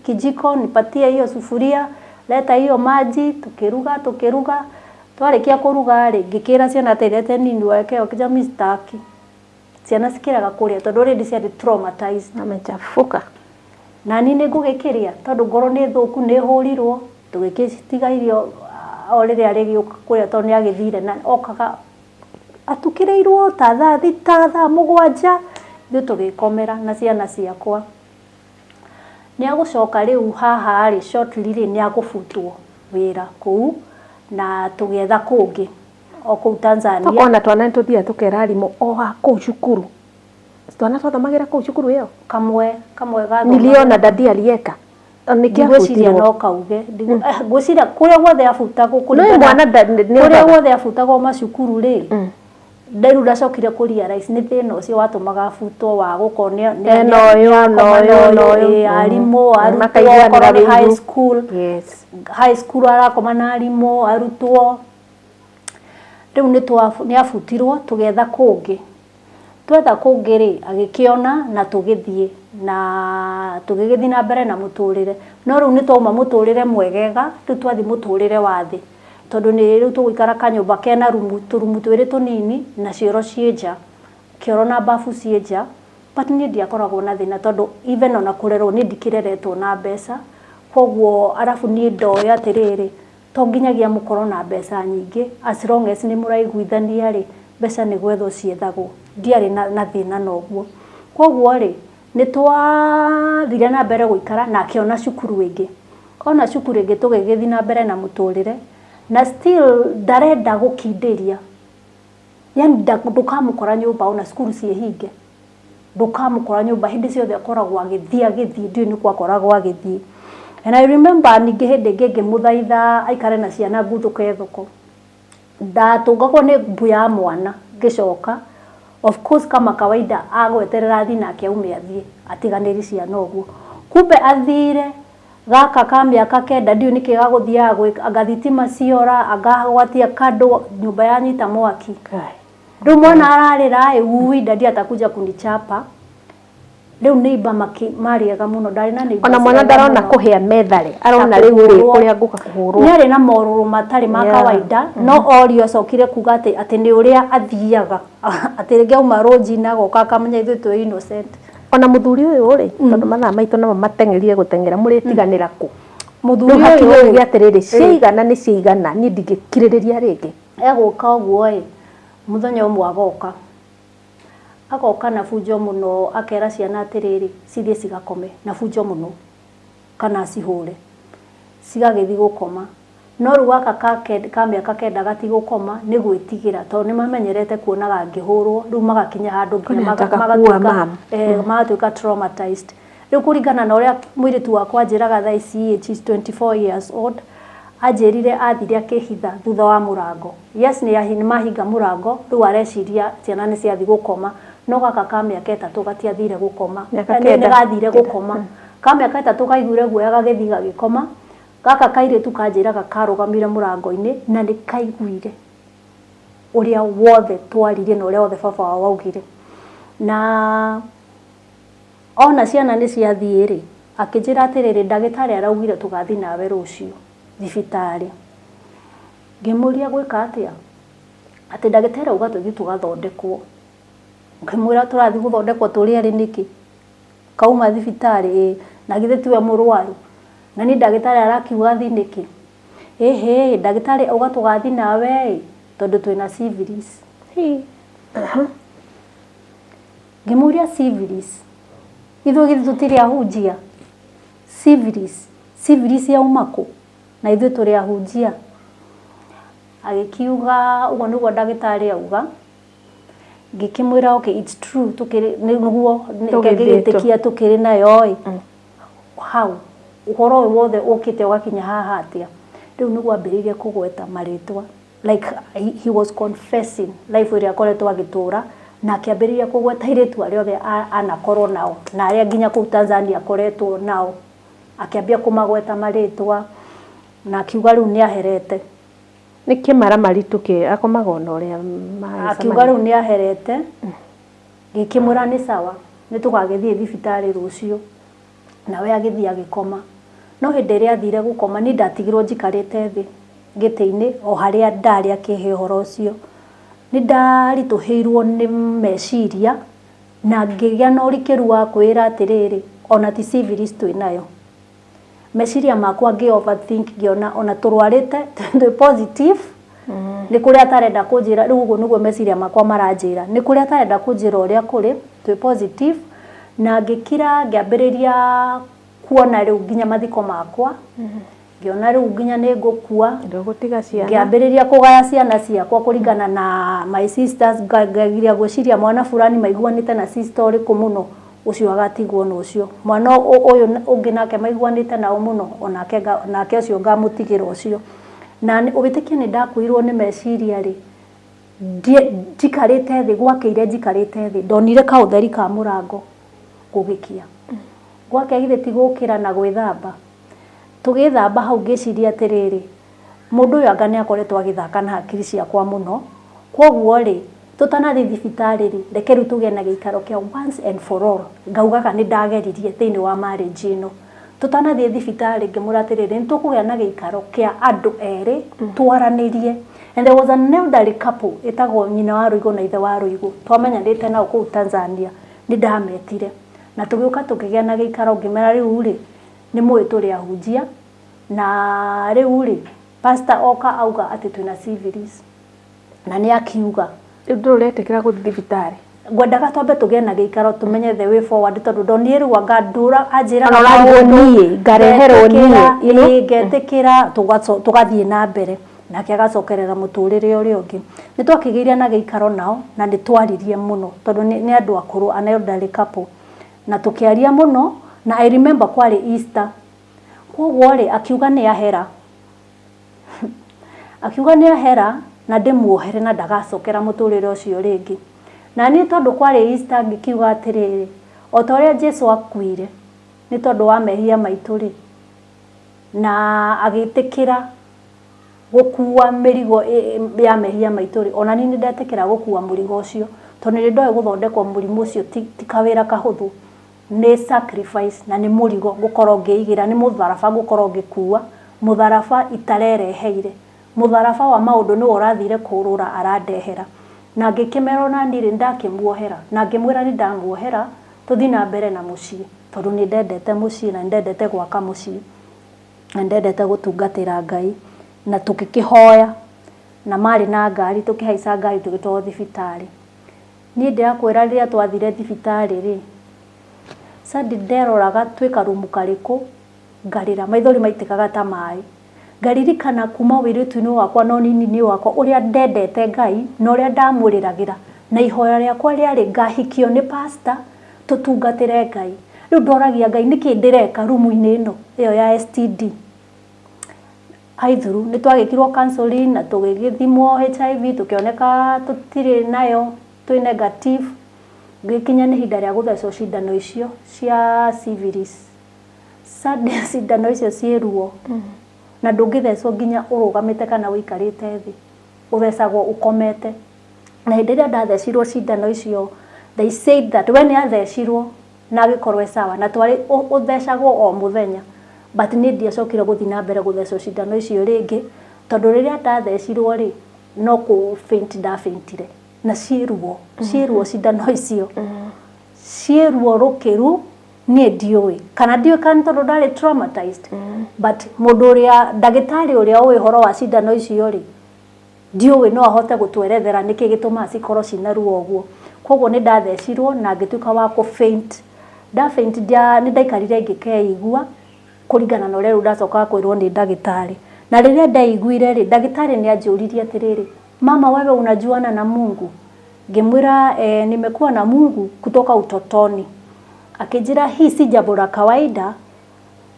kijiko, nipatie hiyo sufuria, leta hiyo maji." Tukĩruga, tukĩruga, twarĩkia kũruga rĩ, ngĩkĩra ciana atĩ leteni niwekeo kija, mi sitaki. Ciana cikĩrega kũrĩa tondũ already ciarĩ traumatized. Amechafuka. Na niĩ nĩ ngũgĩkĩrĩa tondũ ngoro nĩ thũku, nĩ hũrirwo. Tũgĩkĩtiga irio o rĩrĩa rĩgĩũka kũrĩa, tondũ nĩ agĩthire na okaga atukĩrĩirwo ta thaa 6, thaa 7, ithuĩ tũgĩkomera na ciana ciakwa. Nĩ agũcoka rĩu haha rĩ, shortly rĩ, nĩ agũbutwo wĩra kũu na tũgĩetha kũngĩ o kũu Tanzania. Tokona twana nĩ tũthiaga tũkera arimũ o ha kũu cukuru, twana twathomagĩra kũu cukuru ĩyo. Kamwe kamwe gathoma. Niliona daddy alieka nĩkĩ Ngwĩciria abutirwo? No kauge. Ngwĩciria kũrĩa guothe abutagwo No kũringana mwana nĩ kũrĩa augaga. Guothe abutagwo macukuru rĩ, rĩu ndacokire kũ realize nĩ thĩna ũcio watũmaga abutwo wa gũkorwo Ena ũyũ, na akoma ũyũ, na ũyũ. ĩ, arimũ, arutwo, Makaiguanĩra okorwo nĩ high ũiru. school, Yes. high school arakoma na arimũ, arutwo. Rĩu nĩ abutirwo, tũgĩetha kũngĩ. Twetha kũngĩ rĩ, agĩkĩona na tũgĩthiĩ na tũgĩgĩthiĩ na mbere na mũtũrĩre. No rĩu nĩ twauma mũtũrĩre mwegega, rĩu twathiĩ mũtũrĩre wa thĩ, tondũ nĩ rĩu tũgũikara kanyũmba kena rumu, tũrumu twĩrĩ tũnini na cioro ciĩ nja, kĩoro na bafu ciĩ nja. But niĩ ndiakoragwo na thĩna, tondũ even ona kũrerwo niĩ ndikĩreretwo na mbeca. Koguo arabu niĩ ndoĩ atĩrĩrĩ, to nginyagia mũkorwo na mbeca nyingĩ, as long as nĩ mũraiguithania rĩ, mbeca nĩ gwethwo ciethagwo. Ndiarĩ na thĩna na ũguo. Koguo rĩ, nĩ twathire na mbere gũikara na akĩona cukuru ĩngĩ. Ona cukuru ĩngĩ, tũgĩgĩthiĩ na mbere na mũtũrĩre. Na still ndarenda gũkindĩria, yani ndũkamũkora nyũmba, ona cukuru ciĩhinge ndũkamũkora nyũmba. Hĩndĩ ciothe akoragwo agĩthiĩ agĩthiĩ, ndiũĩ nĩ kwakoragwo agĩthiĩ. And I remember ningĩ hĩndĩ ĩngĩ ngĩmũthaitha aikare na ciana nguthũke thoko, ndatũngagwo nĩ mbu ya mwana ngĩcoka. Of course, kama kawaida, agweterera athiĩ nake aume athiĩ atiganĩrie ciana ũguo. Kumbe athire gaka ka mĩaka 9, ndiũĩ nĩkĩ gagũthiaga gwĩka, anga thitima ciora, anga agwatia kandũ, nyũmba yanyita mwaki. Rĩu mwana ararĩra ĩ, "Ui, daddy atakuja kunichapa." Rĩu neighbor marĩ ega mũno, ndarĩ na neighbors Ona mwana ega ndarona mũno. Kũhĩa methare, arona Ta rĩu rĩ kũhũrwo. Ũrĩa ngũka kũhũrwo. Nĩ arĩ na morũrũ matarĩ ma kawaida, no orio acokire kuga atĩ nĩ ũrĩa athiaga, atĩ rĩngĩ auma rũnji na agoka akamenya ithuĩ twĩ innocent. Ona mũthuri ũyũ rĩ, tondũ mathaa maitũ namo mateng'erire gũteng'era, mũrĩtiganĩra kũ? Mũthuri Rĩu hakinya ũyũ uge atĩrĩrĩ, ciaigana nĩ ciaigana, niĩ ndingĩkirĩrĩria rĩngĩ. Egũka ũguo ĩ, mũthenya ũmwe agoka na bunjo mũno, akera ciana atĩrĩrĩ, cithiĩ cigakome na bunjo mũno kana acihũre, cigagĩthiĩ gũkoma. No rĩu gaka ka mĩaka 9 gatigũkoma nĩ gwĩtigĩra, tondũ nĩ mamenyerete kuonaga ngĩhũrwo. Rĩu magakinya handũ nginya Nataka kuua mam. Magatuĩka traumatized. Rĩu kũringana na ũrĩa mũirĩtu wakwa anjĩraga thaa ici ĩ, she's 24 years old, anjĩrire athire akĩhitha thutha wa mũrango. Yes, nĩ mahinga mũrango, rĩu areciria ciana nĩ ciathiĩ gũkoma, no gaka ka mĩaka 3 gatiathire gũkoma. Mĩaka Nĩ 9. Gathire gũkoma. Ka mĩaka 3 kaiguire guoya gagĩthiĩ gagĩkoma. Gaka kairĩtu kanjĩraga karũgamire mũrango-inĩ na nĩ kaiguire ũrĩa wothe twaririe na ũrĩa wothe baba wao augire. Na ona ciana nĩ ciathiĩ rĩ, akĩnjĩra atĩrĩrĩ, "Ndagĩtarĩ araugire tũgathiĩ nawe rũciũ thibitarĩ." Ngĩmũria, "Gwĩka atĩa?" Atĩ ndagĩtarĩ auga tũthiĩ tũgathondekwo. Ngĩmwĩra, "Tũrathiĩ gũthondekwo tũrĩ erĩ nĩkĩ? Kauma thibitarĩ ĩ, na githĩ tiwe mũrwaru? Na niĩ ndagĩtarĩ arakiuga thiĩ nĩkĩ?" "Ĩhĩ, ndagĩtarĩ auga tũgathiĩ nawe ĩ, tondũ twĩna syphilis." Ngĩmũria, "Syphilis? Ithuĩ githĩ tũtirĩ ahunjia? Syphilis, syphilis yauma kũ na ithuĩ tũrĩ ahunjia?" Agĩkiuga ũguo nĩguo ndagĩtarĩ auga. Ngĩkĩmwĩra, "Okay, it's true, tũkĩrĩ nĩguo Tũgĩthĩtwo. Ngĩgĩtĩkia tũkĩrĩ nayo ĩ. Hau ũhoro ũyũ wothe ũkĩte ũgakinya haha atĩa?" Rĩu nĩguo ambĩrĩirie kũgweta marĩtwa, like he was confessing life ĩrĩa akoretwo agĩtũra, na akĩambĩrĩria kũgweta airĩtu arĩa othe anakorwo nao na arĩa nginya kũu Tanzania akoretwo nao. Akĩambia kũmagweta marĩtwa na akiuga rĩu nĩ aherete. Nĩ kĩmaramari tũkĩ akomaga ona ũrĩa Akiuga rĩu nĩ aherete. Ngĩkĩmwĩra nĩ sawa, nĩ tũgagĩthiĩ thibitarĩ rũciũ. Nawe agĩthiĩ agĩkoma. No hĩndĩ ĩrĩa athire gũkoma, niĩ ndatigirwo njikarĩte thĩ gĩtĩ-inĩ o harĩa ndarĩ akĩhe ũhoro ũcio. Nĩ ndaritũhĩirwo nĩ meciria na ngĩgĩa na ũrikĩru wa kwĩra atĩrĩrĩ, ona ti syphilis twĩnayo. Meciria makwa ngĩ overthink, ngĩona ona tũrwarĩte twĩ positive, nĩ kũrĩa atarenda kũnjĩra. Rĩu ũguo nĩguo meciria makwa maranjĩra, nĩ kũrĩa atarenda kũnjĩra ũrĩa kũrĩ, twĩ positive. Na ngĩkira, ngĩambĩrĩria kuona rĩu nginya mathiko makwa, ngĩona rĩu nginya nĩ ngũkua. Ndũgũtiga ciana. Ngĩambĩrĩria kũgaya ciana ciakwa kũringana na my sisters. Ngagiria gwĩciria mwana fulani maiguanĩte na sister ũrĩkũ mũno, ũcio agatigwo na ũcio. Mwana ũyũ ũngĩ nake maiguanĩte nao mũno, onake nake ũcio ngamũtigĩra ũcio. Na wĩtĩkie nĩ ndakuirwo nĩ meciria rĩ, njikarĩte thĩ, gwakĩire njikarĩte thĩ, ndonire kaũtheri ka mũrango gũgĩkia. Gwakĩa githĩ ti gũkĩra na gwĩthamba? Tũgĩthamba hau ngĩciria atĩrĩrĩ, mũndũ ũyũ anga nĩ akoretwo agĩthaka na hakiri ciakwa mũno. Koguo rĩ, tũtanathiĩ thibitarĩ rĩ, reke rĩu tũgĩe na gĩikaro kĩa once and for all. Ngaugaga nĩ ndageririe thĩinĩ wa marriage ĩno. Tũtanathiĩ thibitarĩ ngĩmwĩra atĩrĩrĩ, nĩ tũkũgĩa na gĩikaro kĩa andũ erĩ twaranĩrie. And there was an elderly couple ĩtagwo nyina wa Rũigũ na ithe wa Rũigũ, twamenyanĩte nao kũu Tanzania. Nĩ ndametire na tũgĩũka tũkĩgĩa na gĩikaro. Ngĩmera, "Rĩu rĩ, nĩ mũĩ tũrĩ ahunjia, na rĩu rĩ, pastor oka auga atĩ twĩna syphilis na nĩ akiuga." Rĩu ndũretĩkĩra gũthiĩ thibitarĩ? Ngwendaga twambe tũgĩe na gĩikaro tũmenye the way forward, tondũ ndonire rĩu anga ndũra anjĩraga Ona ũrarigwo maũndũ, niĩ, ngareherwo niĩ, ngetĩkĩra, ĩĩ, ngetĩkĩra, tũgathiĩ na mbere. Nake agacokerera mũtũrĩre ũrĩa ũngĩ. Nĩ twakĩgĩire na gĩikaro nao na nĩ twaririe mũno tondũ nĩ andũ akũrũ, an elderly couple, na tũkĩaria mũno. Na I remember kwarĩ Easter, koguo rĩ, akiuga nĩ ahera, akiuga nĩ ahera na ndĩmuohere na ndagacokera mũtũrĩre ũcio rĩngĩ. Na niĩ tondũ kwarĩ Easter, ngĩkiuga atĩrĩrĩ, o ta ũrĩa Jesu akuire nĩ tondũ wa mehia maitũ rĩ, na agĩtĩkĩra gũkua mĩrigo ya mehia maitũ rĩ, ona niĩ nĩ ndetĩkĩra gũkua mũrigo ũcio, tondũ nĩ ndoĩ gũthondekwo mũrimũ ũcio ti kawĩra kahũthũ, nĩ sacrifice na nĩ mũrigo ngũkorwo ngĩigĩra, nĩ mũtharaba ngũkorwo ngĩkua, mũtharaba itarereheire, mũtharaba wa maũndũ nĩwe ũrathire kũrũra arandehera. Na ngĩkĩmera ona niĩ rĩ, nĩndakĩmuohera, na ngĩmwĩra nĩ ndamuohera, tũthiĩ na mbere na mũciĩ, tondũ nĩ ndendete mũciĩ na nĩ ndendete gwaka mũciĩ na nĩ ndendete gũtungatĩra Ngai. Na tũgĩkĩhoya, na marĩ na ngari, tũkĩhaica ngari tũgĩtwarwo thibitarĩ. Niĩ ndĩrakwĩra, rĩrĩa twathire thibitarĩ rĩ, Sandy, nderoraga twĩ karumu karĩkũ, ngarĩra, maithori maitĩkaga ta maĩ. Ngaririkana kuma wĩirĩtu-inĩ wakwa na ũnini-inĩ wakwa ũrĩa ndendete Ngai na ũrĩa ndamũrĩragĩra, na ihoya rĩakwa rĩarĩ ngahikio nĩ pastor tũtungatĩre Ngai. Rĩu ndoragia Ngai, nĩkĩ ndĩreka rumu-inĩ ĩno ĩyo ya STD? Aithuru nĩ twagĩkirwo counseling na tũgĩgĩthimwo HIV, tũkĩoneka tũtirĩ nayo, twĩ negative. Gĩkinya nĩ ihinda rĩa gũthecwo cindano icio cia syphilis. Sandy, cindano icio ciĩ ruo, na ndũngĩthecwo nginya ũrũgamĩte kana ũikarĩte thĩ, ũthecagwo ũkomete. Na hĩndĩ ĩrĩa ndathecirwo cindano icio, they said that we nĩ athecirwo na agĩkorwo e sawa, na twarĩ ũthecagwo o mũthenya, but niĩ ndiacokire gũthiĩ na mbere gũthecwo cindano icio rĩngĩ, tondũ rĩrĩa ndathecirwo rĩ, no kũ faint ndafaintire. Na ciĩ ruo, ciĩ ruo, cindano icio ciĩ ruo rũkĩru. Niĩ ndiũĩ kana, ndiũĩ kana nĩ tondũ ndarĩ traumatized, but mũndũ ũrĩa, ndagĩtarĩ ũrĩa ũĩ ũhoro wa cindano icio rĩ, ndiũĩ no ahote gũtwerethera nĩkĩ gĩtũmaga cikorwo ciĩna ruo ũguo. Koguo nĩ ndathecirwo na ngĩtuĩka wa kũ faint. Nda faint, nĩ ndaikarire ngĩkeigua kũringana na ũrĩa rĩu ndacokaga kwĩrwo nĩ ndagĩtarĩ. Na rĩrĩa ndeiguire rĩ, ndagĩtarĩ nĩ anjũririe atĩrĩrĩ, "Mama, wewe unajuana na Mungu?" Ngĩmwĩra, "Eh, nimekuwa na Mungu kutoka utotoni." Akĩnjĩra, "Hii si jambo la kawaida,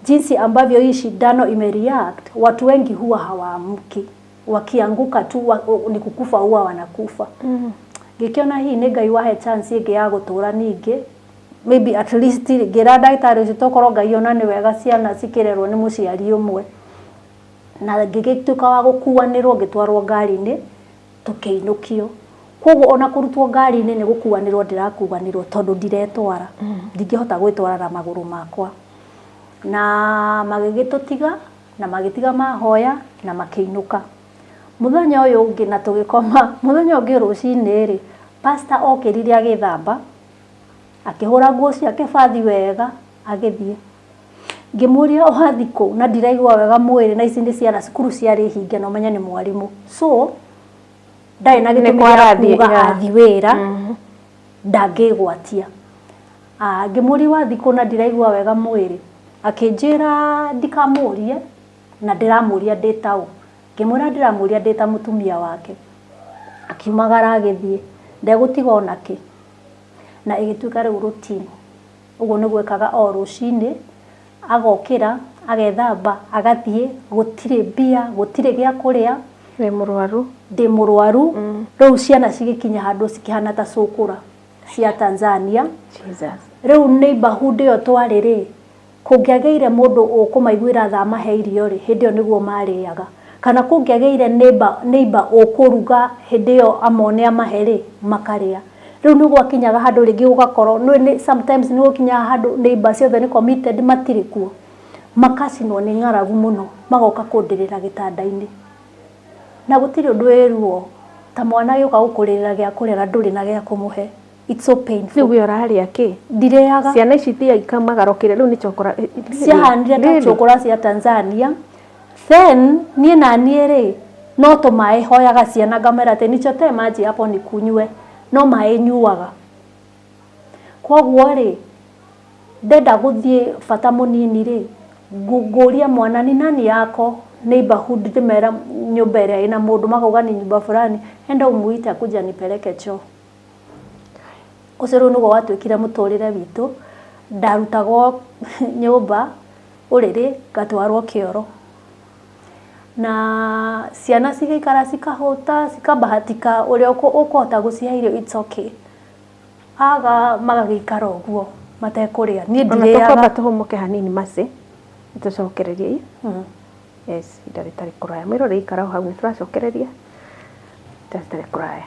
jinsi ambavyo hii shindano imereact, watu wengi huwa hawaamki, wakianguka tu ni kukufa huwa wanakufa." Ngĩkĩona hihi nĩ Ngai wahe chance ĩngĩ ya gũtũra ningĩ, maybe at least. Ngĩra ndagĩtarĩ ũcio, tokorwo Ngai ona nĩ wega ciana cikĩrerwo nĩ mũciari ũmwe. Na ngĩgĩtuĩka wa gũkuanĩrwo, ngĩtwarwo ngari-inĩ, tũkĩinũkio. Koguo ona kũrutwo ngari-inĩ nĩ gũkuanĩrwo ndĩrakuanĩrwo, tondũ ndiretwara, ndingĩhota gwĩtwara na magũrũ makwa. Na magĩgĩtũtiga na magĩtiga mahoya na makĩinũka. Mũthenya ũyũ ũngĩ, na tũgĩkoma, mũthenya ũngĩ rũcinĩ rĩ, pastor okĩrire, agĩthamba, akĩhũra nguo ciake bathi wega, agĩthiĩ. Ngĩmũria, "Ũrathiĩ kũ na ndiraigua wega mwĩrĩ?" Na ici nĩ ciana, cukuru ciarĩ hinge, na ũmenye nĩ mwarimũ, so ndarĩ na gĩtũmi gĩa Kwarathiĩ, kuga athi wĩra ndangĩgwatia. Ah, ngĩmũria, "Wathiĩ kũ na ndiraigua wega mwĩrĩ?" Akĩnjĩra ndikamũrie na ndĩramũria ndĩ taũ. Ngĩmwĩra ndĩramũria ndĩ ta mũtumia wake. Akiumagara agĩthiĩ, ndegũtiga ona kĩ. Na ĩgĩtuĩka rĩu routine, ũguo nĩguo ekaga o rũcinĩ, agokĩra, agethamba, agathiĩ. Gũtirĩ mbia, gũtirĩ gĩa kũrĩa. Wĩ mũrwaru. Ndĩ mũrwaru. Rĩu ciana cigĩkinya handũ cikĩhana ta cũkũra cia Tanzania. Jesus. Rĩu neighborhood ĩyo twarĩ rĩ, kũngĩagĩire mũndũ ũkũmaiguĩra tha mahe irio rĩ, hĩndĩ ĩyo nĩguo marĩaga, kana kũngĩagĩire neighbor ũkũruga hĩndĩ ĩyo amone amahe rĩ, makarĩa. Rĩu nĩ gwakinyaga handũ rĩngĩ gũgakorwo nĩ sometimes nĩ gũkinyaga handũ neighbor ciothe nĩ committed, matirĩ kuo, makacinwo nĩ ng'aragu mũno, magoka kũndĩrĩra gĩtanda-inĩ. Na gũtirĩ ũndũ wĩ ruo ta mwana agĩũka gũkũrĩrĩra gĩa kũrĩa na ndũrĩ na gĩa kũmũhe. It's so painful. Rĩu we ũrarĩa kĩ? Ndirĩaga. Ciana ici thia ikamagarũkĩre rĩu nĩ cokora. Ciahanire ta cũkũra cia Tanzania. Then niĩ na niĩ rĩ, no tũmaĩ hoyaga ciana, ngamera atĩ nichotee maji hapo nikunywe, no maĩ nyuaga. Koguo rĩ, ndenda gũthiĩ bata mũnini rĩ, ngũria mwana, "Ni nani yako Neighborhood ndĩmera nyũmba ĩrĩa ĩna mũndũ, makauga ni nyumba fulani, enda umuite akuja nipeleke choo. Ũcio rĩu nĩguo watuĩkire mũtũrĩre witũ. Ndarutagwo nyũmba ũrĩrĩ ngatwarwo kĩoro, na ciana cigĩikara cikahũta, cikabahatika ũrĩa ũkũhota gũcihe irio, it's okay, aga magagĩikara ũguo matekũrĩa, niĩ Ona ndirĩaga. Tũkwamba tũhũmũke hanini macĩ, tũcokererie. Yes, ihinda rĩtarĩ kũraya, mwĩrore, ikara o hau, nĩ tũracokereria ihinda rĩtarĩ kũraya.